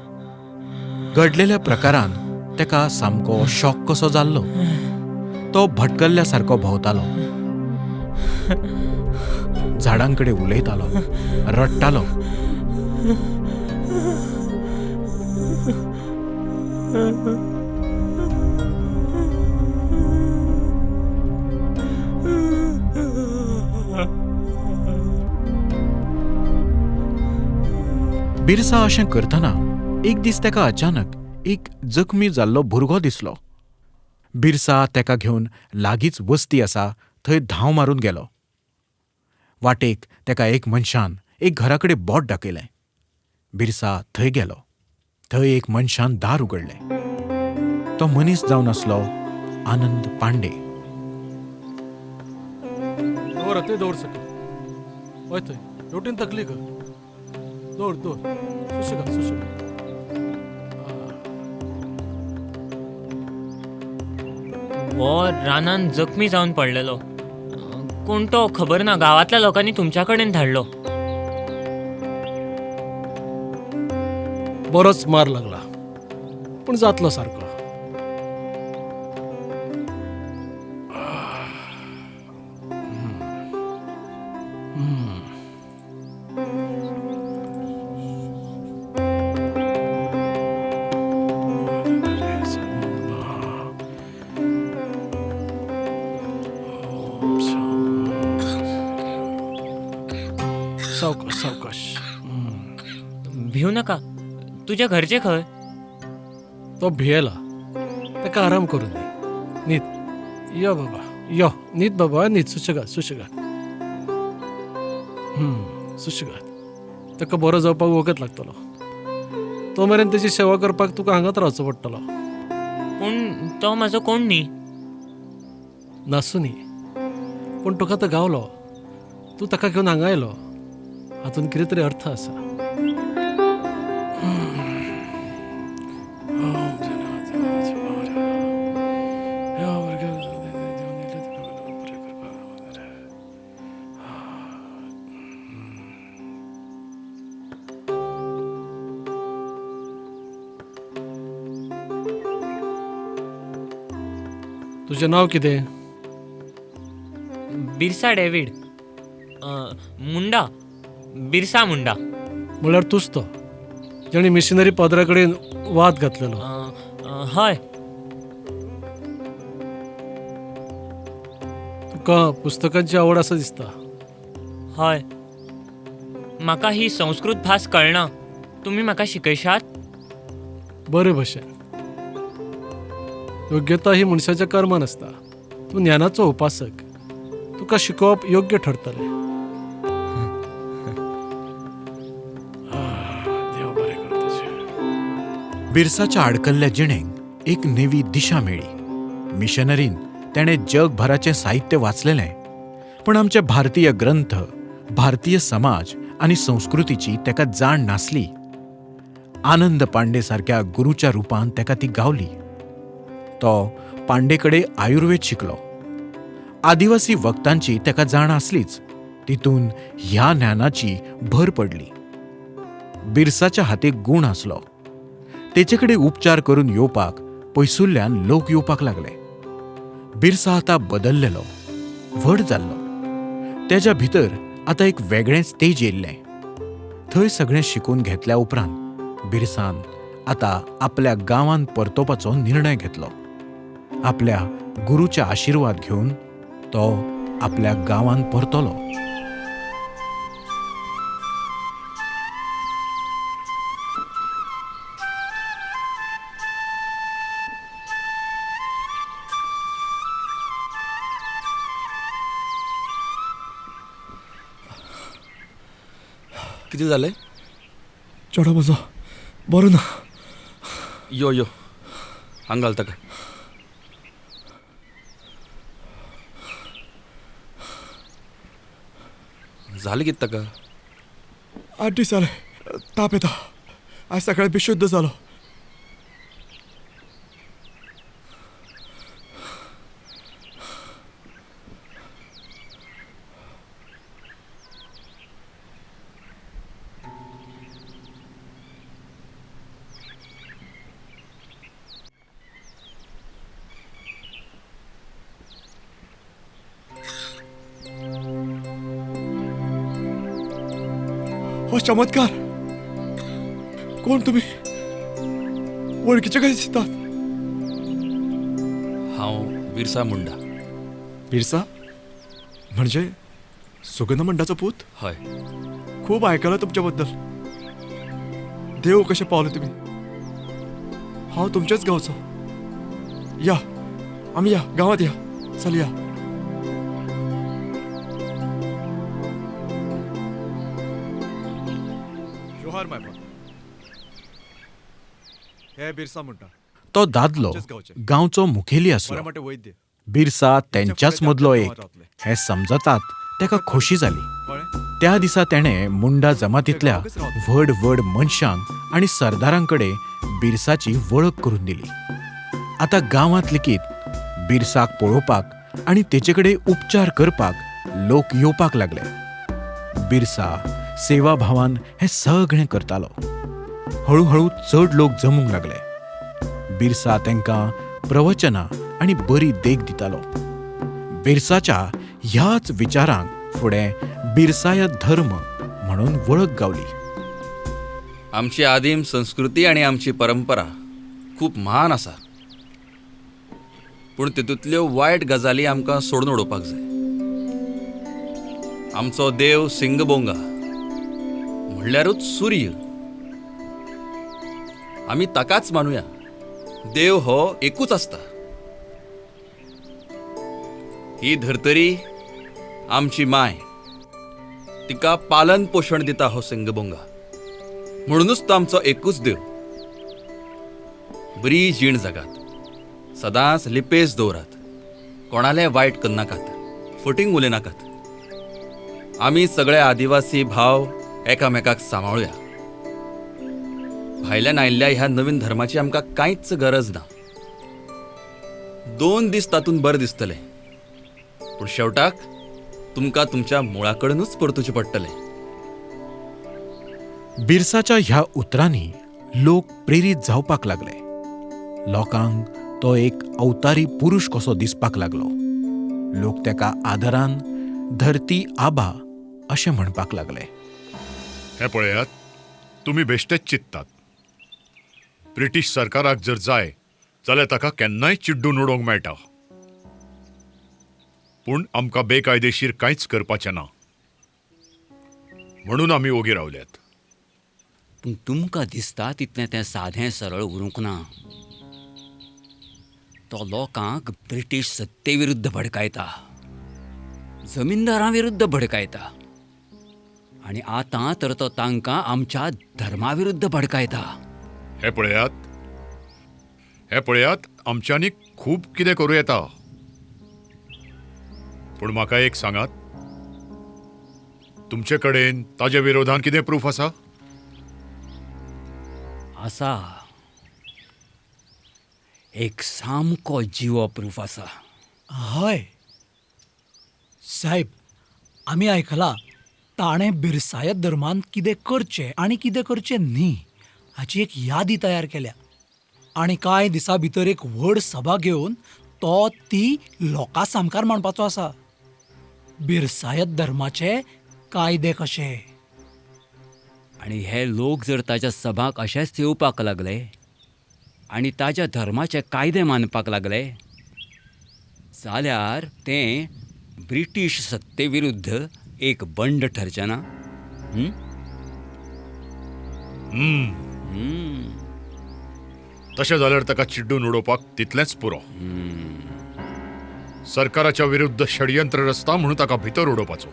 घडलेल्या प्रकारान तेका सामको शॉक कसो जाल्लो. तो भटकल्ल्या सारको भोंवतालो, झाडांकडे उलयतालो, रडटालो. बिरसा अशें करतना एक दीस ताका अचानक एक जखमी जाल्लो भुरगो दिसलो. बिरसा ताका घेवन लागींच वस्ती आसा थंय धांव मारून गेलो. वाटेक ताका एक मनशान एक घरा कडेन बोट दाखयलें. बिरसा थंय गेलो. थंय एक मनशान दार उगडलें. तो मनीस जावन आसलो आनंद पांडे. दवर थंय दवर सकयल, हय थंय हेवटेन तकली कर, दवर दवर, सुशेगाद सुशेगाद. हो रानान जखमी जावन पडलेलो, कोण तो खबर ना. गांवांतल्या लोकांनी तुमच्या कडेन धाडलो. बरोच मार लागला पूण जातलो सारको. सावकाश सावकाश. भिव नका. तुज्या घरचे खंय? तो भियेला, ताका आराम करूं दी. न्हीद यो बाबा, यो न्हीद बाबा, न्हीद. सुशेगाद सुशेगाद. सुशेगाद. ताका बरो जावपाक वगत लागतलो. तो मेरेन ताची सेवा करपाक तुका हांगाच रावचो पडटलो. पूण तो म्हाजो कोण न्ही. नासूं न्ही, पूण तुका तो गावलो, तूं ताका घेवन हांगा आयलो, हातूंत कितें तरी अर्थ आसा. तुजें नांव कितें? बिरसा डेवीड मुंडा. बिरसा मुंडा. म्हळ्यार तूंच तो जेणे मिशनरी पाद्रा कडेन वाद घातलेलो? हय. तुका पुस्तकांची आवड आसा दिसता. हय. म्हाका ही संस्कृत भास कळना, तुमी म्हाका शिकयशात? बरे भशेन. योग्यता ही मनशाच्या कर्मान आसता. तूं ज्ञानाचो उपासक, तुका शिकोवप योग्य ठरतलें. बिरसाच्या आडकल्ल्या जिणेक एक नवी दिशा मेळ्ळी. मिशनरीन ताणें जगभराचें साहित्य वाचलेलें, पूण आमचे भारतीय ग्रंथ, भारतीय समाज आनी संस्कृतीची ताका जाण नासली. आनंद पांडे सारक्या गुरूच्या रुपान ताका ती गावली. तो पांडे कडेन आयुर्वेद शिकलो. आदिवासी वखदांची ताका जाण आसलीच, तितून ह्या ज्ञानाची भर पडली. बिरसाच्या हातीक गूण आसलो. तेचे कडेन उपचार करून येवपाक पयसुल्ल्यान लोक येवपाक लागले. बिरसा आतां बदल्लेलो, व्हड जाल्लो. तेज्या भितर आतां एक वेगळेंच तेज येयल्लें. थंय सगळें शिकून घेतल्या उपरांत बिरसान आतां आपल्या गांवांत परतोवपाचो निर्णय घेतलो. आपल्या गुरूचे आशिर्वाद घेवन तो आपल्या गांवांत परतलो. कितें जालें? चेडो म्हजो बरो ना. यो यो हांगा घाल ताका. जालें कितें ताका? 8 दीस जाले, ताप येता. आज सकाळी बेशुद्ध जालो. हो चमत्कार. कोण तुमी? वळखीचे कशे दिसतात? हांव बिरसा मुंडा. बिरसा म्हणजे सुगंध मुंडाचो पूत? हय. खूब आयकलां तुमच्या बद्दल. देव कशे पावले तुमी? हांव तुमच्याच गांवचो. या, आमी या गांवांत या, चल या. जोहार माय बाप. हे बिरसा मुंडा. तो दादलो गांवचो मुखेली आसलो. बिरसा तेंच्याच मदलो एक हें समजतात तेका खोशी जाली. त्या दिसा तेणें मुंडा जमातींतल्या व्हड व्हड मनशांक आनी सरदारांकडे बिरसाची वळख करून दिली. आतां गांवांत लेगीत बिरसाक पळोवपाक आनी तेचे कडेन उपचार करपाक लोक येवपाक लागले. बिरसा सेवाभावान हें सगळें करतालो. हळूहळू चड लोक जमूंक लागले. बिरसा तांकां प्रवचनां आनी बरी देख दितालो. बिरसाच्या ह्याच विचारांक फुडें बिरसायत धर्म म्हणून वळख गावली. आमची आदिम संस्कृती आनी आमची परंपरा खूब महान आसा, पूण तितूंतल्यो वायट गजाली आमकां सोडून उडोवपाक जाय. आमचो देव सिंगबोंगा म्हणल्यारूच सूर्य, आमी ताकाच मानुया. देव हो एकूच आसता. ही धर्तरी आमची माय, तिका पालन पोशण दिता हो सिंगबोंगा, म्हणूनच तो आमचो एकूच देव. बरी जीण जगात, सदांच लिपेस दवरात, कोणाले वायट करनाकात, फटींग उलयनाकात. आमी सगळे आदिवासी भाव एकामेकाक सांबाळुया. भायल्यान आयिल्ल्या ह्या नवीन धर्माची आमकां कांयच गरज ना. 2 दीस तातूंत बरें दिसतलें, पूण शेवटाक तुमकां तुमच्या मुळा कडेनूच परतुचें पडटलें. बिरसाच्या ह्या उतरांनी लोक प्रेरीत जावपाक लागले. लोकांक तो एक अवतारी पुरुश कसो दिसपाक लागलो. लोक ताका आदरान धरती आबा अशें म्हणपाक लागले. हें पळयात, तुमी बेश्टेच चिंततात. ब्रिटीश सरकाराक जर जाय जाल्यार ताका केन्नाय चिड्डून उडोवंक मेळटा, पूण आमकां बेकायदेशीर कांयच करपाचें ना म्हणून आमी ओगी रावल्यात. पूण तुमकां दिसता तितलें तें सादें सरळ उरूंक ना. तो लोकांक ब्रिटीश सत्ते विरुद्ध भडकायता, जमीनदारां विरुद्ध भडकायता, आनी आतां तर तो तांकां आमच्या धर्मा विरुद्ध भडकायता. हे पळयात, हे पळयात, आमच्यांनी खूब कितें करूं येता, पूण म्हाका एक सांगात, तुमचे कडेन ताजे विरोधान कितें प्रूफ आसा? आसा, एक सामको जिवो प्रूफ आसा. हय साहेब, आमी आयकलां ताणें बिरसायत धर्मान कितें करचें आनी कितें करचें न्ही हाची एक यादी तयार केल्या आनी कांय दिसां भितर एक व्हड सभा घेवन तो ती लोकां सामकार मांडपाचो आसा. बिरसायत धर्माचे कायदे कशे. आनी हे लोक जर ताच्या सभाक अशेच येवपाक लागले आनी ताच्या धर्माचे कायदे मानपाक लागले जाल्यार तें ब्रिटीश सत्ते विरुद्ध एक बंड ठरचें ना? तशें जाल्यार ताका चिड्डून उडोवपाक तितलेंच पुरो. सरकाराच्या विरुद्ध षडयंत्र रचता म्हणून ताका भितर उडोवपाचो,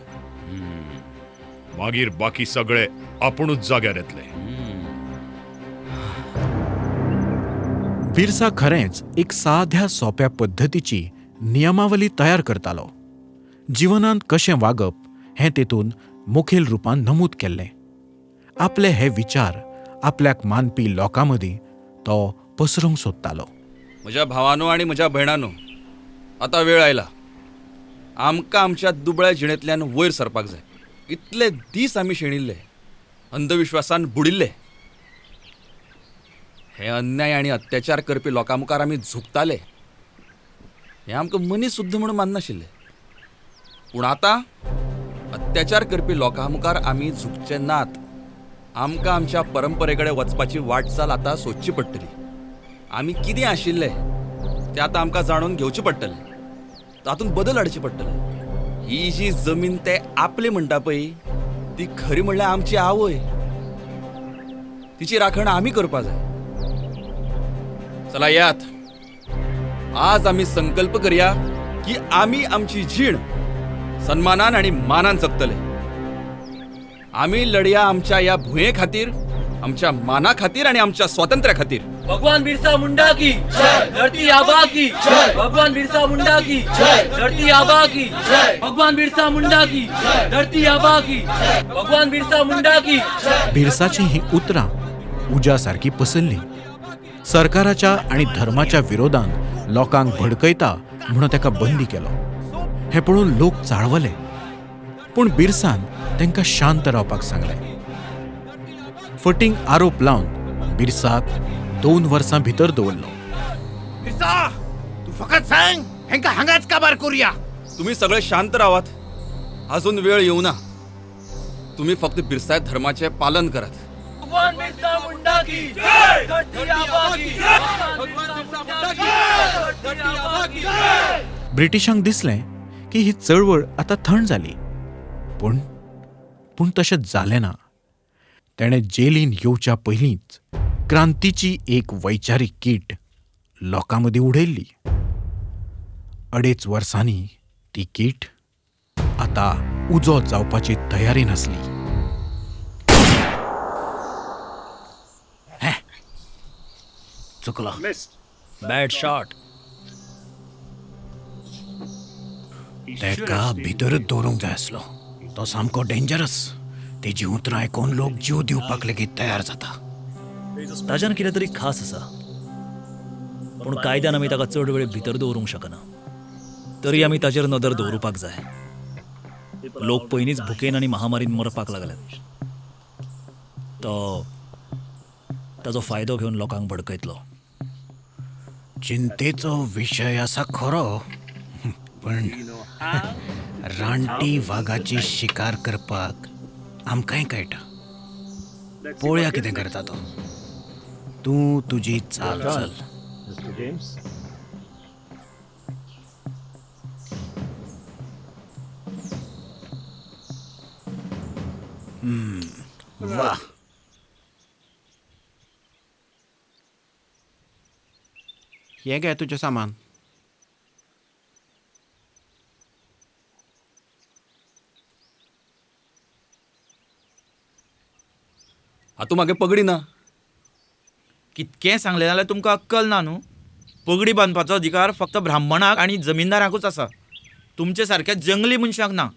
मागीर बाकी सगळे आपुणूच जाग्यार येतले. बिरसा खरेंच एक साध्या सोंप्या पद्दतीची नियमावली तयार करतालो. जिवनांत कशें वागप हें तेतून मुखेल रुपान नमूद केल्लें. आपले हे विचार आपल्याक मानपी लोकां मदीं तो पसरूंक सोदतालो. म्हज्या भावानो आनी म्हज्या भयणानो, आतां वेळ आयला आमकां आमच्या दुबळ्या जिणेंतल्यान वयर सरपाक जाय. इतले दीस आमी शेणिल्ले, अंधविश्वासान बुडिल्ले. हे अन्याय आनी अत्याचार करपी लोकां मुखार आमी झुकताले. हे आमकां मनीस सुद्दां म्हणून माननाशिल्ले. पूण आतां अत्याचार करपी लोकां मुखार आमी झुकचे नात. आमकां आमच्या परंपरे कडेन वचपाची वाटचाल आतां सोदची पडटली. आमी कितें आशिल्ले तें आतां आमकां जाणून घेवचें पडटलें, तातूंत बदल हाडचे पडटले. ही जी जमीन ते आपली म्हणटा पळय, ती खरी म्हणल्यार आमची आवय. तिची राखण आमी करपा जाय. चला यात, आज आमी संकल्प करया की आमी आमची जीण सन्मानान आनी मानान जगतले. आमी लढया आमच्या ह्या भुंये खातीर, आमच्या माना खातीर आनी आमच्या स्वातंत्र्या खातीर. भगवान बिरसा मुंडा की जय, धरती आबा की जय. भगवान बिरसा मुंडा की जय, धरती आबा की जय. भगवान बिरसा मुंडा की जय, धरती आबा की जय. भगवान बिरसा मुंडा की जय. बिरसाची ही उतरां उज्या सारकी पसरली. सरकाराच्या आनी धर्माच्या विरोधान लोकांक भडकयता म्हणून ताका बंदी केलो. हें पळोवन लोक चाळवले, पूण बिरसान तांकां शांत रावपाक सांगलें. फटींग आरोप लावन बिरसाक 2 वर्सां भितर दवरलो. बिरसा, तूं फकत सांग, हेंका हांगाच काबार करुया. तुमी सगळे शांत रावात, अजून वेळ येवना. तुमी फक्त बिरसाय धर्माचें पालन करात. भगवान बिरसा मुंडा की जय, धरती आबा की जय. भगवान बिरसा मुंडा की जय, धरती आबा की जय. ब्रिटिशांक दिसलें की ही चळवळ आतां थंड जाली, पूण पूण तशें जालें ना. तेणें जेलीन येवच्या पयलींच क्रांतीची एक वैचारीक कीट लोकां मदीं उडयल्ली. 2.5 वर्सांनी ती कीट आतां उजो जावपाची तयारी नासली. चुकलो. Bad shot. तेका भितरूच दवरूंक जाय आसलो. तो सामको डेंजरस. तेजी उतरां आयकून लोक जीव दिवपाक लेगीत तयार जाता. ताज्यान कितें तरी खास आसा, पूण कायद्यान आमी ताका चड वेळ भितर दवरूंक शकना. तरी आमी ताचेर नदर दवरुपाक जाय. लोक पयलींच भुकेन आनी महामारीन मरपाक लागल्यात. तो ताजो फायदो घेवन लोकांक भडकयतलो. चिंतेचो विशय आसा खरो, पण रानटी वागाची शिकार करपाक आमकांय कळटा. पळोवया कितें करता तो. तूं तुजी चाल चल. वा, हें घे तुजें सामान. आतां म्हागे पगडी ना. कितकें सांगलें जाल्यार तुमकां अक्कल ना न्हू. पगडी बांदपाचो अधिकार फक्त ब्राह्मणाक आनी जमीनदारांकूच आसा, तुमचे सारक्या जंगली मनशांक ना.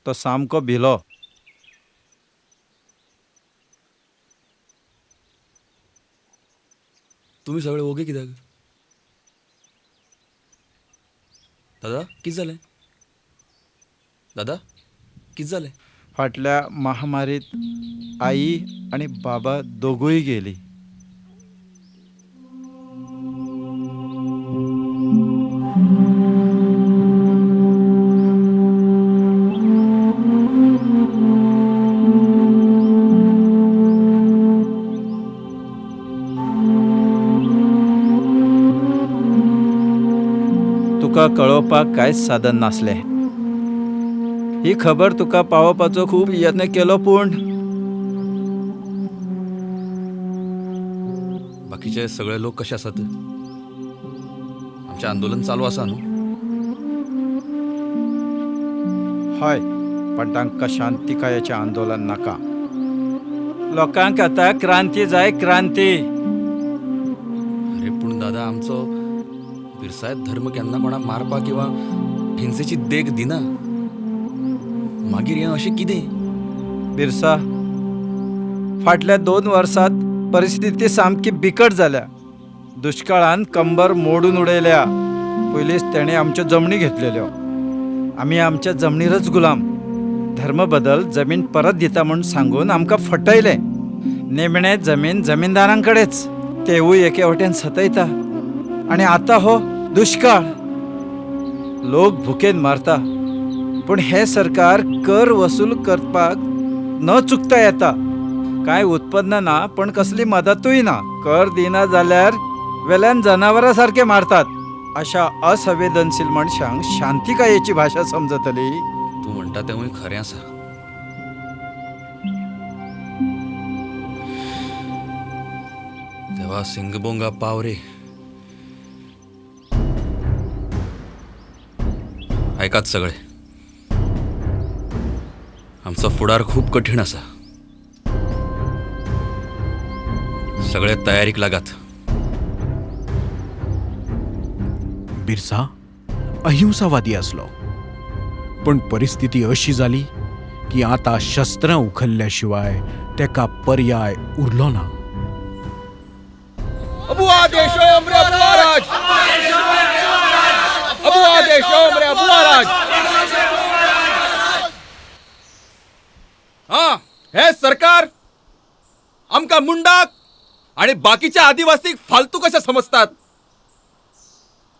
तो सामको भिलो. तुमी सगळे ओगे कित्याक? दादा कितें जालें? दादा कितें जालें? फाटल्या महामारीत आई आनी बाबा दोगूय गेली. तुका कळोवपाक कांयच साधन नासलें. ही खबर तुका पावोवपाचो खूब यत्न केलो पूण बाकीचे सगळे लोक कशे आसात? आमचें आंदोलन चालू आसा न्हू? हय, पण तांकां शांतिकायेचें आंदोलन नाका. लोकांक आतां क्रांती जाय, क्रांती. अरे पूण दादा, आमचो बिरसायत धर्म केन्ना कोणाक मारपाक किंवा हिंसेची देख दिना. मागीर हें अशें कितें? बिरसा, फाटल्या 2 वर्सांत परिस्थिती सामकी बिकट जाल्या. दुश्काळान कंबर मोडून उडयल्या. पयलींच तेणें आमच्यो जमणी घेतलेल्यो. आमी आमच्या जमनीरच गुलाम. धर्म बदल जमीन परत दिता म्हूण सांगून आमकां फटयलें. निमणें जमीन जमीनदारांकडेच, तेवूय एके वटेन सतयता. आनी आतां हो दुश्काळ, लोक भुकेन मारता. पूण हें सरकार कर वसूल करपाक न चुकता येता. कांय उत्पन्न ना, पण कसली मदतूय ना. कर दिना जाल्यार वेल्यान जनावरां सारके मारतात. अशा असंवेदनशील मनशांक शांतिकायेची भाशा समजतली? तूं म्हणटा तेंवूय खरें आसा. देवा सिंगबोंगा पाव रे. आयकात सगळे, आमचो फुडार खूब कठीण आसा. सगळे तयारीक लागात. बिरसा अहिंसावादी आसलो, पण परिस्थिती अशी जाली की आतां शस्त्रां उखल्ल्या शिवाय तेका पर्याय उरलो ना. हा, हे सरकार आमकां मुंडाक आणि बाकीच्या आदिवासीक फालतू कशे समजतात.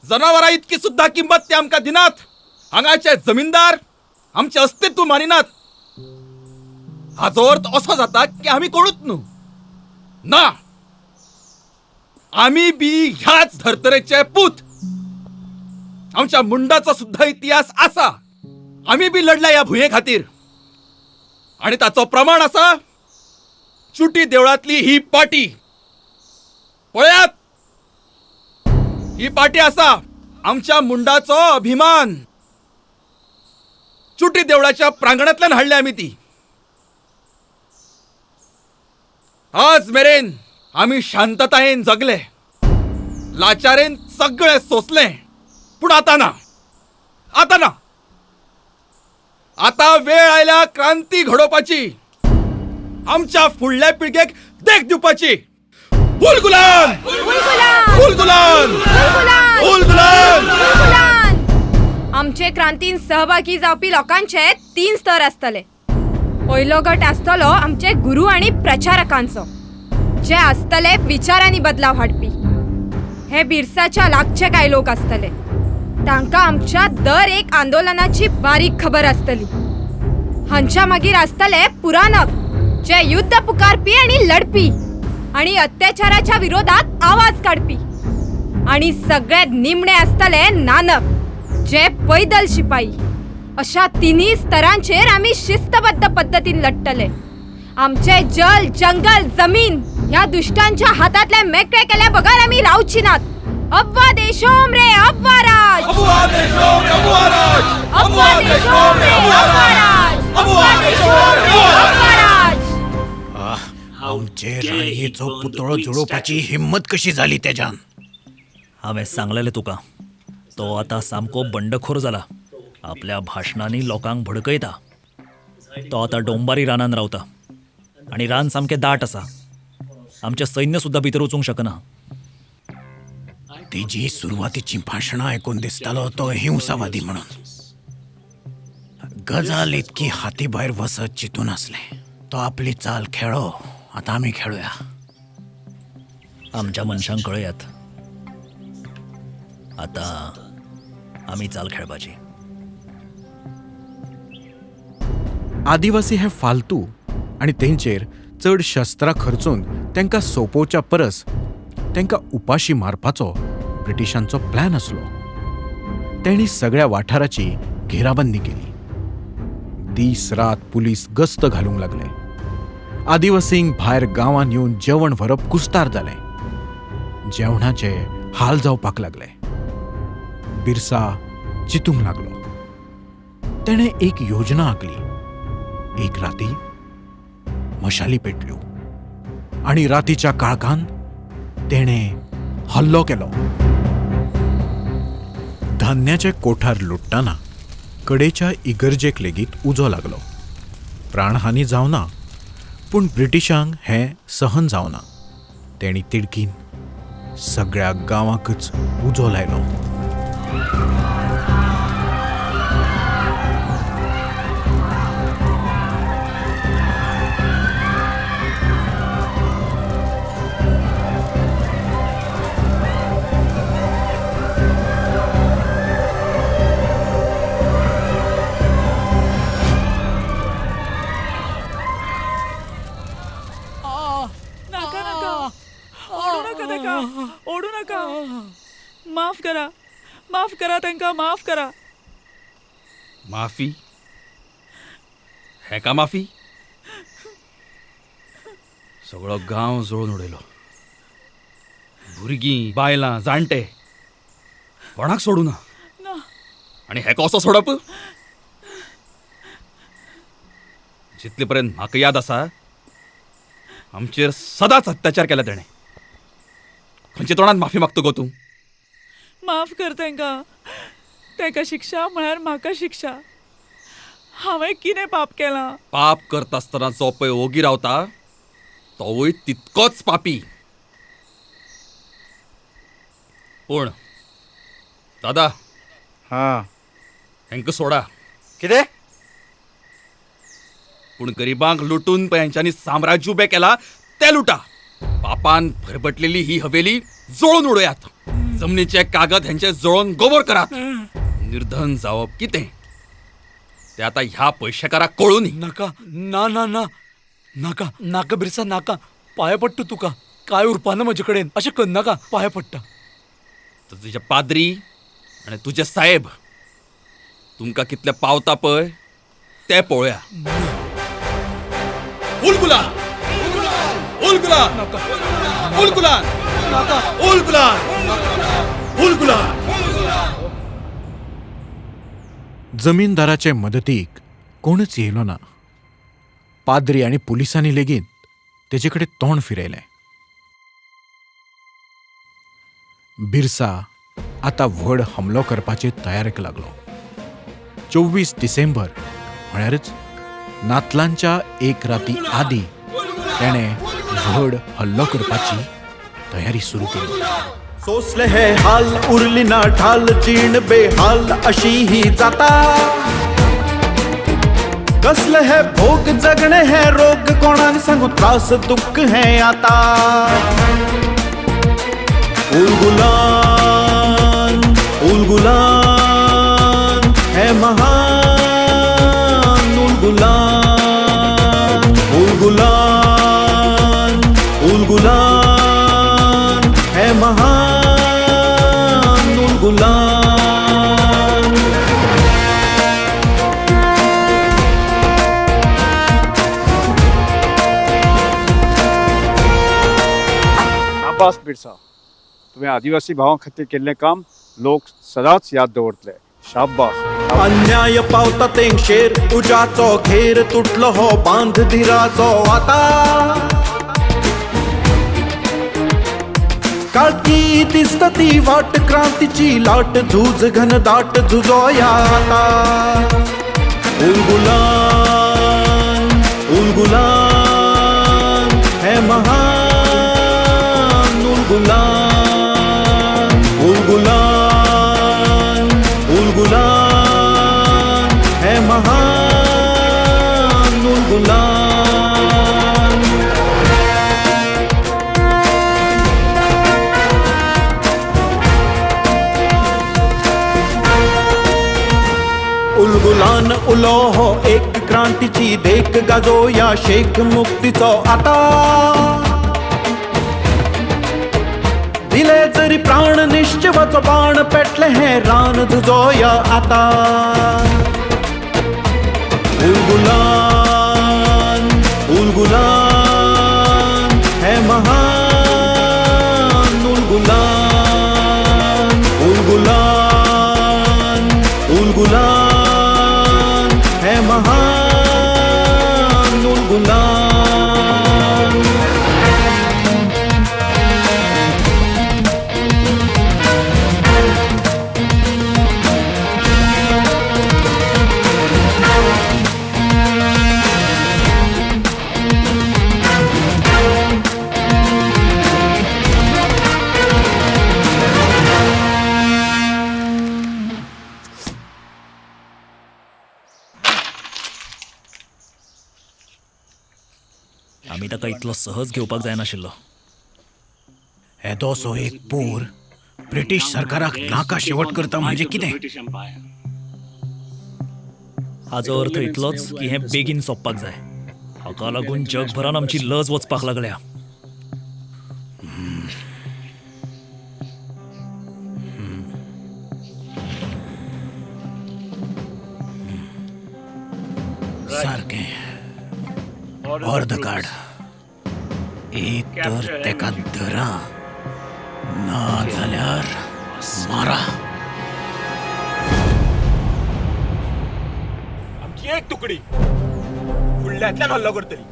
जनावरां इतकी सुद्धा किंमत ते आमकां दिनात. हांगाचे जमीनदार आमचें अस्तित्व मानिनात. हाचो अर्थ असो जाता की आमी कोणूच न्हू ना, आमी बी ह्याच धर्तरेचे पूत. आमच्या मुंडाचो सुद्धा इतिहास आसा. आमी बी लढल्या ह्या भुंये खातीर आणि ताचो प्रमाण आसा चुटी देवळांतली ही पाटी. पळयात, ही पाटी आसा आमच्या मुंडाचो अभिमान. चुटी देवळाच्या प्रांगणांतल्यान हाडल्या आमी ती. आज मेरेन आमी शांततायेन जगले, लाचारेन सगळें सोंसलें, पूण आतां ना, आतां ना. आतां वेळ आयल्या क्रांती घडोवपाची, आमच्या फुडल्या पिळगेक देख दिवपाची. उलगुलान, उलगुलान, उलगुलान. आमचे क्रांतीन सहभागी जावपी लोकांचे 3 स्तर आसतले. पयलो गट आसतलो आमचे गुरू आनी प्रचारकांचो, जे आसतले विचारांनी बदलाव हाडपी. हे बिरसाच्या लागचे कांय लोक आसतले, तांकां आमच्या दर एक आंदोलनाची बारीक खबर आसतली. हांच्या मागीर आसतले पुराणक, जे युद्ध पुकारपी आनी लढपी आनी अत्याचाराच्या विरोधात आवाज काडपी. आनी सगळ्यात निमणे आसतले नानक, जे पैदल शिपाई. अशा 3 स्तरांचेर आमी शिस्तबद्ध पद्दतीन लढटले. आमचे जल, जंगल, जमीन ह्या दुश्टांच्या हातांतले मेकळे केल्या बगर आमी रावची नात. अब्वा देशोम रे अब्वा राज, अब्वा देशोम रे अब्वा राज, अब्वा देशोम रे अब्वा राज. आमचे राणयेचो पुतळो जळोवपाची हिम्मत कशी जाली तेजान? हांवें सांगलेलें तुका, तो आतां सामको बंडखोर जाला. आपल्या भाशणांनी लोकांक भडकयता. तो आतां डोंबारी रानान रावता आनी रान सामकें दाट आसा. आमचें सैन्य सुद्दां भितर वचूंक शकना. तेजी सुरवातीची भाशणां आयकून दिसतालो तो हिंसावादी म्हणून. गजाल इतकी हाती भायर वसत चिंतून आसलें. तो आपली चाल खेळो, आतां आमी खेळुया. आमच्या मनशांक कळयात, आतां आमी चाल खेळपाची. आदिवासी हे फालतू आनी तेंचेर चड शस्त्रां खर्चून तांकां सोंपोवच्या परस तांकां उपाशी मारपाचो ब्रिटिशांचो प्लॅन आसलो. तेणी सगळ्या वाठाराची घेराबंदी केली. दीस रात पुलीस गस्त घालूंक लागले. आदिवासींक भायर गांवांत येवन जेवण व्हरप कुस्तार जालें. जेवणाचे हाल जावपाक लागले. बिरसा चिंतूंक लागलो. तेणें एक योजना आंखली. एक राती मशाली पेटल्यो आनी रातीच्या काळखान तेणें हल्लो केलो. धान्याचे कोठार लुट्टाना कडेच्या इगर्जेक लेगीत उजो लागलो. प्राणहानी जावना, पूण ब्रिटिशांक हें सहन जावना. तेणी तिडकीन सगळ्या गांवाकच उजो लायलो. नाका नाका, ओडू नाका ताका, ओडू नाका. माफ करा, माफ करा तांकां, माफ करा. माफी? हेका माफी? सगळो गांव जळून उडयलो. भुरगीं, बायलां, जाणटे, कोणाक सोडू ना. आनी हेका असो सोडप? जितले पर्यंत म्हाका याद आसा आमचेर सदांच अत्याचार केला तेणें. खंयच्या तोंडान माफी मागता गो तूं? माफ कर तांकां. तांकां शिक्षा म्हळ्यार म्हाका शिक्षा. हांवें कितें पाप केलां? पाप करता आसतना जो पळय ओगी रावता तोवूय तितकोच पापी. पूण दादा, हां, हेंकां सोडा. कितें? पूण गरिबांक लुटून पळय हेंच्यांनी साम्राज्य उबें केलां तें लुटा. पापान भरभटलेली ही हवेली जळोवन उडयात. जमनीचे कागद हेंचे जळोवन गोबोर करात. निर्धन जावप कितें तें आतां ह्या पयशेकाराक कळूनी. नाका, ना ना ना, नाका नाका बिरसा, नाका. पांय पडटा तुका. काय उरपाना म्हजे कडेन, अशें करनाका, पांय पडटा. तुजे पाद्री आनी तुजे साहेब तुमकां कितले पावता पळय तें पळोवया. उलगुलान, उलगुलान, उलगुलान, उलगुलान, उलगुलान. जमीनदाराचे मदतीक कोणच येयलो ना. पाद्री आनी पुलिसांनी लेगीत तेजे कडेन तोंड फिरयलें. बिरसा आतां व्हड हमलो करपाचे तयारेक लागलो. 24 डिसेंबर म्हळ्यारच नातलांच्या एक राती आदी तेणें व्हड हल्लो करपाची तयारी सुरू केली. सोसले हे हाल, उरली ना ढाल, जीण बेहाल अशी ही जाता. कसले हे भोग, जगणे हे रोग, कोणाक सांगू त्रास दुःख हे आता. उलगुलान, उलगुलान हे महान उलगुलान, उलगुलान, उलगुलान हे महान उलगुलान. शाबास बिरसा, तुवें आदिवासी भावां खातीर केल्लें काम लोक सदांच याद दवरतले. शाबास. अन्याय पावता तेंगशेर, उजाचो घेर तुटलो हो बांध धिराचो आता. काळखी दिसता ती वाट, क्रांतीची लाट, झूज घनदाट झुजोया आता. उलगुलान, उलगुलान हे महान उलगुलान, उलगुलान, उलगुलान हे महान उलगुलान. उलगुलान उलो हो एक क्रांतीची देख, गाजोया शेख मुक्तीचो आता. दिले जरी प्राण निश्चवाचो बाण, पेटले हे रान झुजोया आता. उलगुलान, उलगुलान हे महान उलगुलान. आमी ताका इतलो सहज घेवपाक जायनाशिल्लो. येदोसो एक पोर ब्रिटीश सरकाराक नाका शेवट करता म्हणजे कितें? हाजो अर्थ इतलोच की हें बेगीन सोंपपाक जाय. हाका लागून जगभरान आमची लज वचपाक लागल्या. सारकें अर्द काड. एक तर तेका धरा, ना जाल्यार मारा. आमची एक तुकडी फुडल्यांतल्यान हल्लो करतली.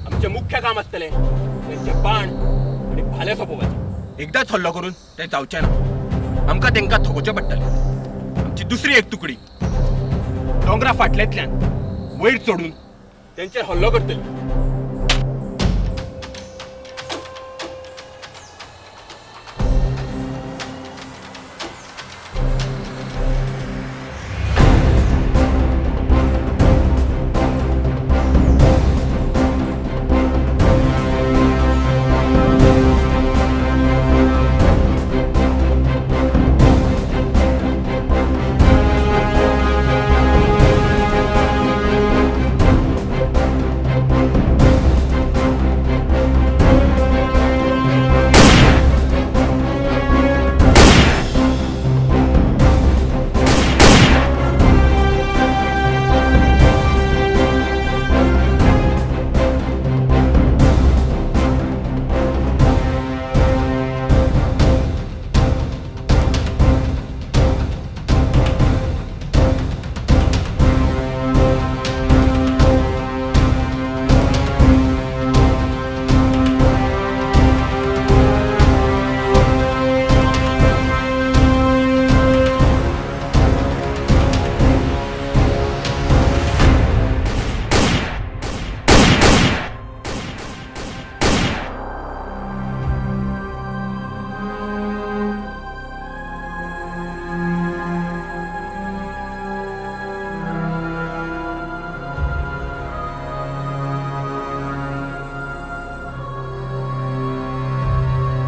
आमचें मुख्य काम आसतलें तेंचे बाण आनी भाले सोंपोवपाचे. एकदांच हल्लो करून तें जावचें ना, आमकां तेंकां थकोवचें पडटलें. आमची दुसरी एक तुकडी दोंगरा फाटल्यांतल्यान वयर चडून तेंचेर हल्लो करतली.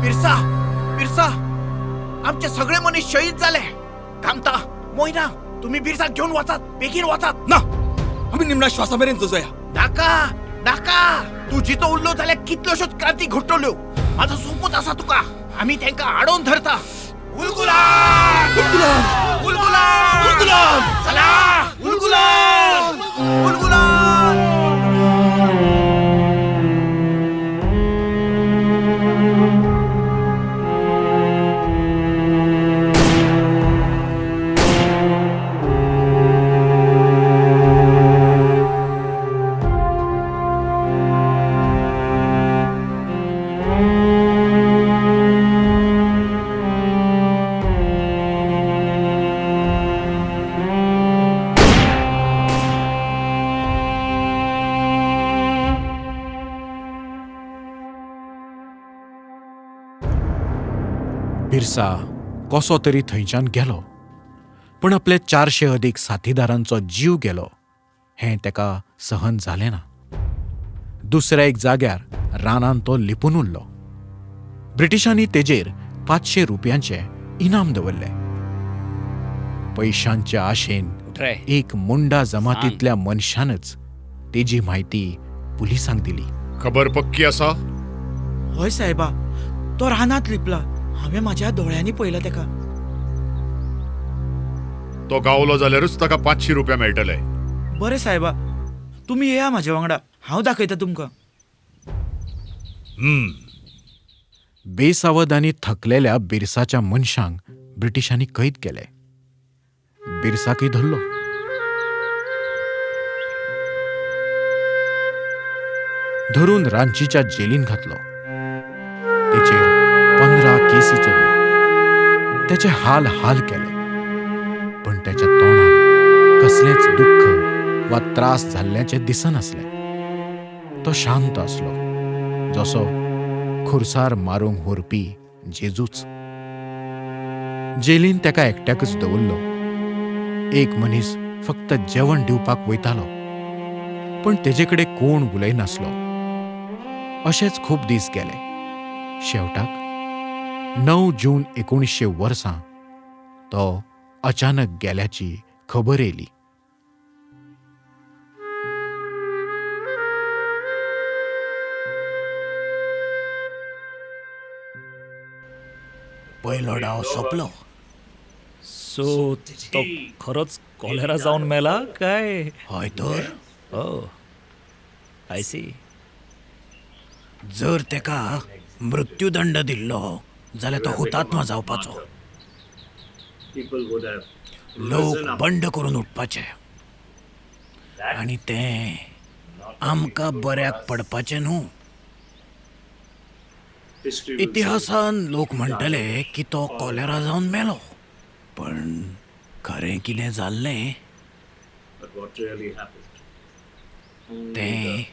बिरसा, बिरसा, आमचे सगळे मनीस शहीद जाले. कामता, मोयना, तुम्ही बिरसाक घेवन वचात, बेगीन वचात. ना, आमी निमण्या श्वासा मेरेन झुजया. नाका नाका, तूं जितो उरलो जाल्यार कितल्योश्योच क्रांती घडटल्यो. म्हाजो सोपूत आसा तुका, आमी तेंकां आडोवन धरता. उलगुलान, उलगुलान, उलगुलान, उलगुलान, चला उलगुलान, उलगुलान. बिरसा कसो तरी थंयच्यान गेलो, पूण आपले 400 अदीक साथीदारांचो जीव गेलो हें तेका सहन जालें ना. दुसऱ्या एक जाग्यार रानान तो लिपून उरलो. ब्रिटिशांनी तेजेर 500 रुपयांचें इनाम दवरलें. पयशांचे आशेन एक मुंडा जमातींतल्या मनशानच तेजी म्हायती पुलिसांक दिली. खबर पक्की आसा? हय साहेबा, तो रानांत लिपला. हांवें माझ्या दोळ्यांनी पळयला तेका. तो गावलो जाल्यारूच ताका 500 रुपया मेळटले. बरें साहेबा, तुमी येया म्हाजे वांगडा, हांव दाखयता तुमकां. बेसावध आनी थकलेल्या बिरसाच्या मनशांक ब्रिटिशांनी कैद केले. बिरसाकय धरलो. धरून रांचीच्या जेलीन घातलो. तेचेर 15 केसी चोरल्यो. तेचे हाल हाल केले, पण त्याच्या तोंडार कसलेंच दुख्ख वा त्रास जाल्ल्याचें दिसनासलें. तो शांत आसलो, जसो खुरसार मारूंक व्हरपी जेजूच. जेलीन ताका एकट्याकच दवरलो. एक मनीस फक्त जेवण दिवपाक वयतालो, पण तेजे कडेन कोण उलयनासलो. अशेच खूब दीस गेले. शेवटाक 9 जून 1900 वर्सां तो अचानक गेल्याची खबर येयली. पयलो डाव सोंपलो. सो तो खरोच कॉलेरा जावन मेला काय? हय तर. I see. जर तेका मृत्युदंड दिल्लो जाल्यार तो हुतात्मा जावपाचो. लोक बंड करून उठपाचे आनी तें आमकां बऱ्याक पडपाचें न्हू. इतिहासान लोक म्हणटले की तो कॉलेरा जावन मेलो, पण खरें कितें जाल्लें तें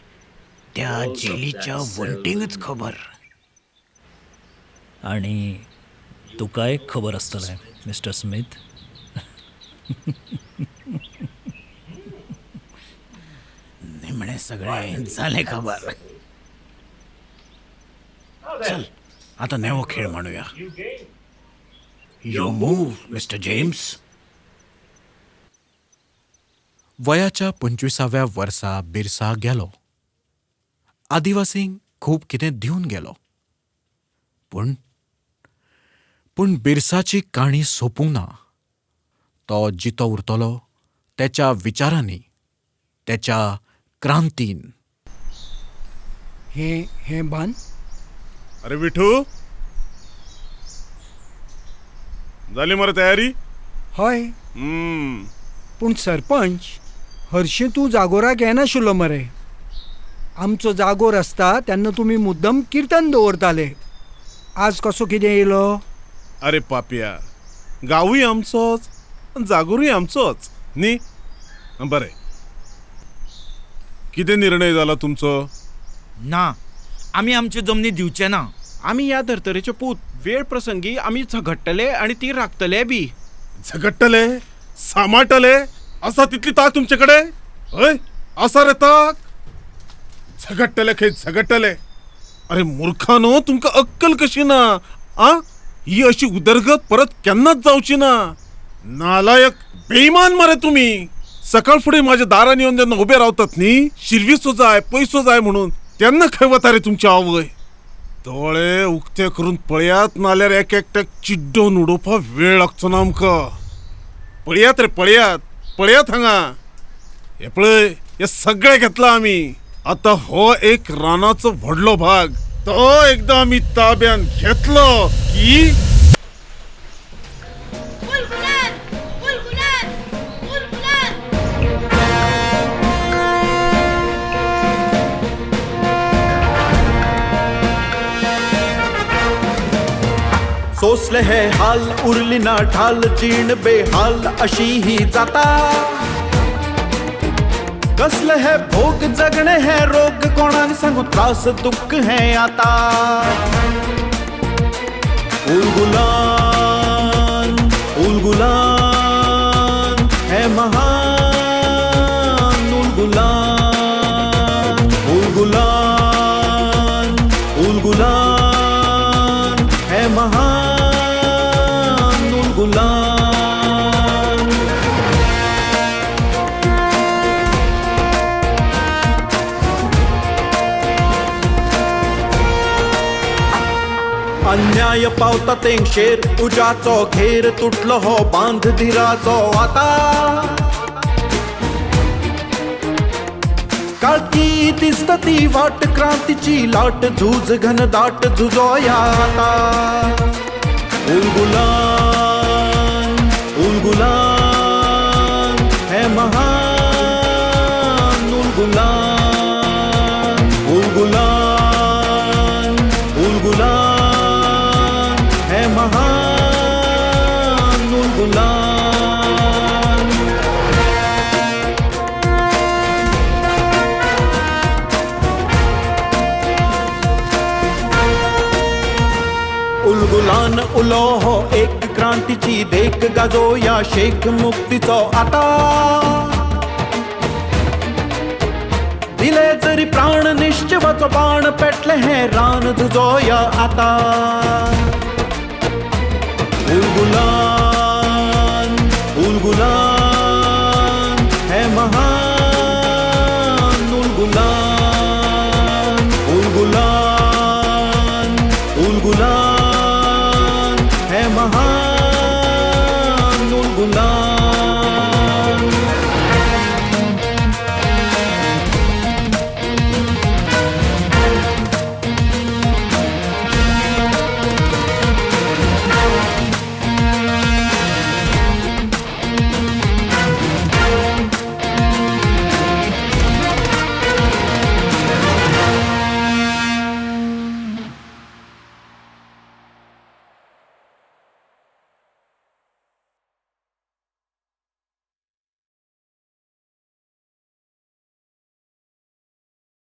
त्या जेलीच्या वण्टींकच खबर. आनी तुकाय खबर आसतलें मिस्टर स्मिथ. निमणें सगळें जालें खबर. चल आता नवो खेळ म्हणूया. Your move mister James. वयाच्या 25व्या वर्सा बिरसा गेलो. आदिवासींक खूब कितें दिवन गेलो, पूण पूण बिरसाची काणी सोंपूंक ना. तो जितो उरतलो तेच्या विचारांनी, तेच्या क्रांतीन. हे हे बांद. अरे विठू, जाली मरे तयारी? हय. पूण सरपंच, हरशीं तूं जागोराक येनाशिल्लो मरे. आमचो जागोर आसता तेन्ना तुमी मुद्दम किर्तन दवरताले. आज कसो कितें येयलो? अरे पापया, गांवूय आमचोच, जागोरूय आमचोच न्ही. बरें, कितें निर्णय जाला तुमचो? ना, आमी आमच्यो जमनी दिवचे ना. आमी ह्या धर्तरेचे पूत. वेळ प्रसंगी आमी झगडटले आनी ती राखतले बी. झगडटले, सांबाळटले, आसा तितली ताक तुमचे कडेन? हय, आसा रे ताक? झगडटले खंय झगडटले. अरे मुर्खानो, तुमकां अक्कल कशी ना? आ, ही अशी उदरगत परत केन्नाच जावची ना. नालायक, बेईमान मरे तुमी. सकाळ फुडें माझ्या दारान येवन जेन्ना उबे रावतात न्ही, शिरविसो जाय, पयसो जाय म्हणून, तेन्ना खंय वता रे तुमची आवय? दोळे उक्ते करून पळयात, नाल्यार एक एकट्याक चिड्डोवन उडोवपाक वेळ लागचो ना आमकां. पळयात रे, पळयात, पळयात हांगा. हे पळय, हे सगळें घेतलां आमी. आतां हो एक रानाचो व्हडलो भाग, तो एकदां आमी ताब्यान घेतलो की सोसले हे हाल, उरली ना ढाल, जीण बेहाल अशी ही जाता. कसले हे भोग, जगणे हे रोग, कोणाक सांगू त्रास दुःख हे आता. उलगुलान उलगुलान हे महान, उलगुलान उलगुलान उलगुलान हे महान, उलगुलान. अन्याय पावता तेंगशेर, उजाचो घेर तुटलो हो बांध धीराचो आता. काळखी दिसता ती वाट, क्रांतीची लाट, झूज घनदाट झुजोया आता. उलगुलान उलगुलान महान उलगुलान, उलगुलान, उलगुलान हे महान उलगुलान. उलगुलान उलो हो एक क्रांतीची देख गाजोया शेख मुक्तीचो आता. दिले जरी प्राण निश्चवाचो बाण पेटले हे रान झुजोया आता. उलगुलान.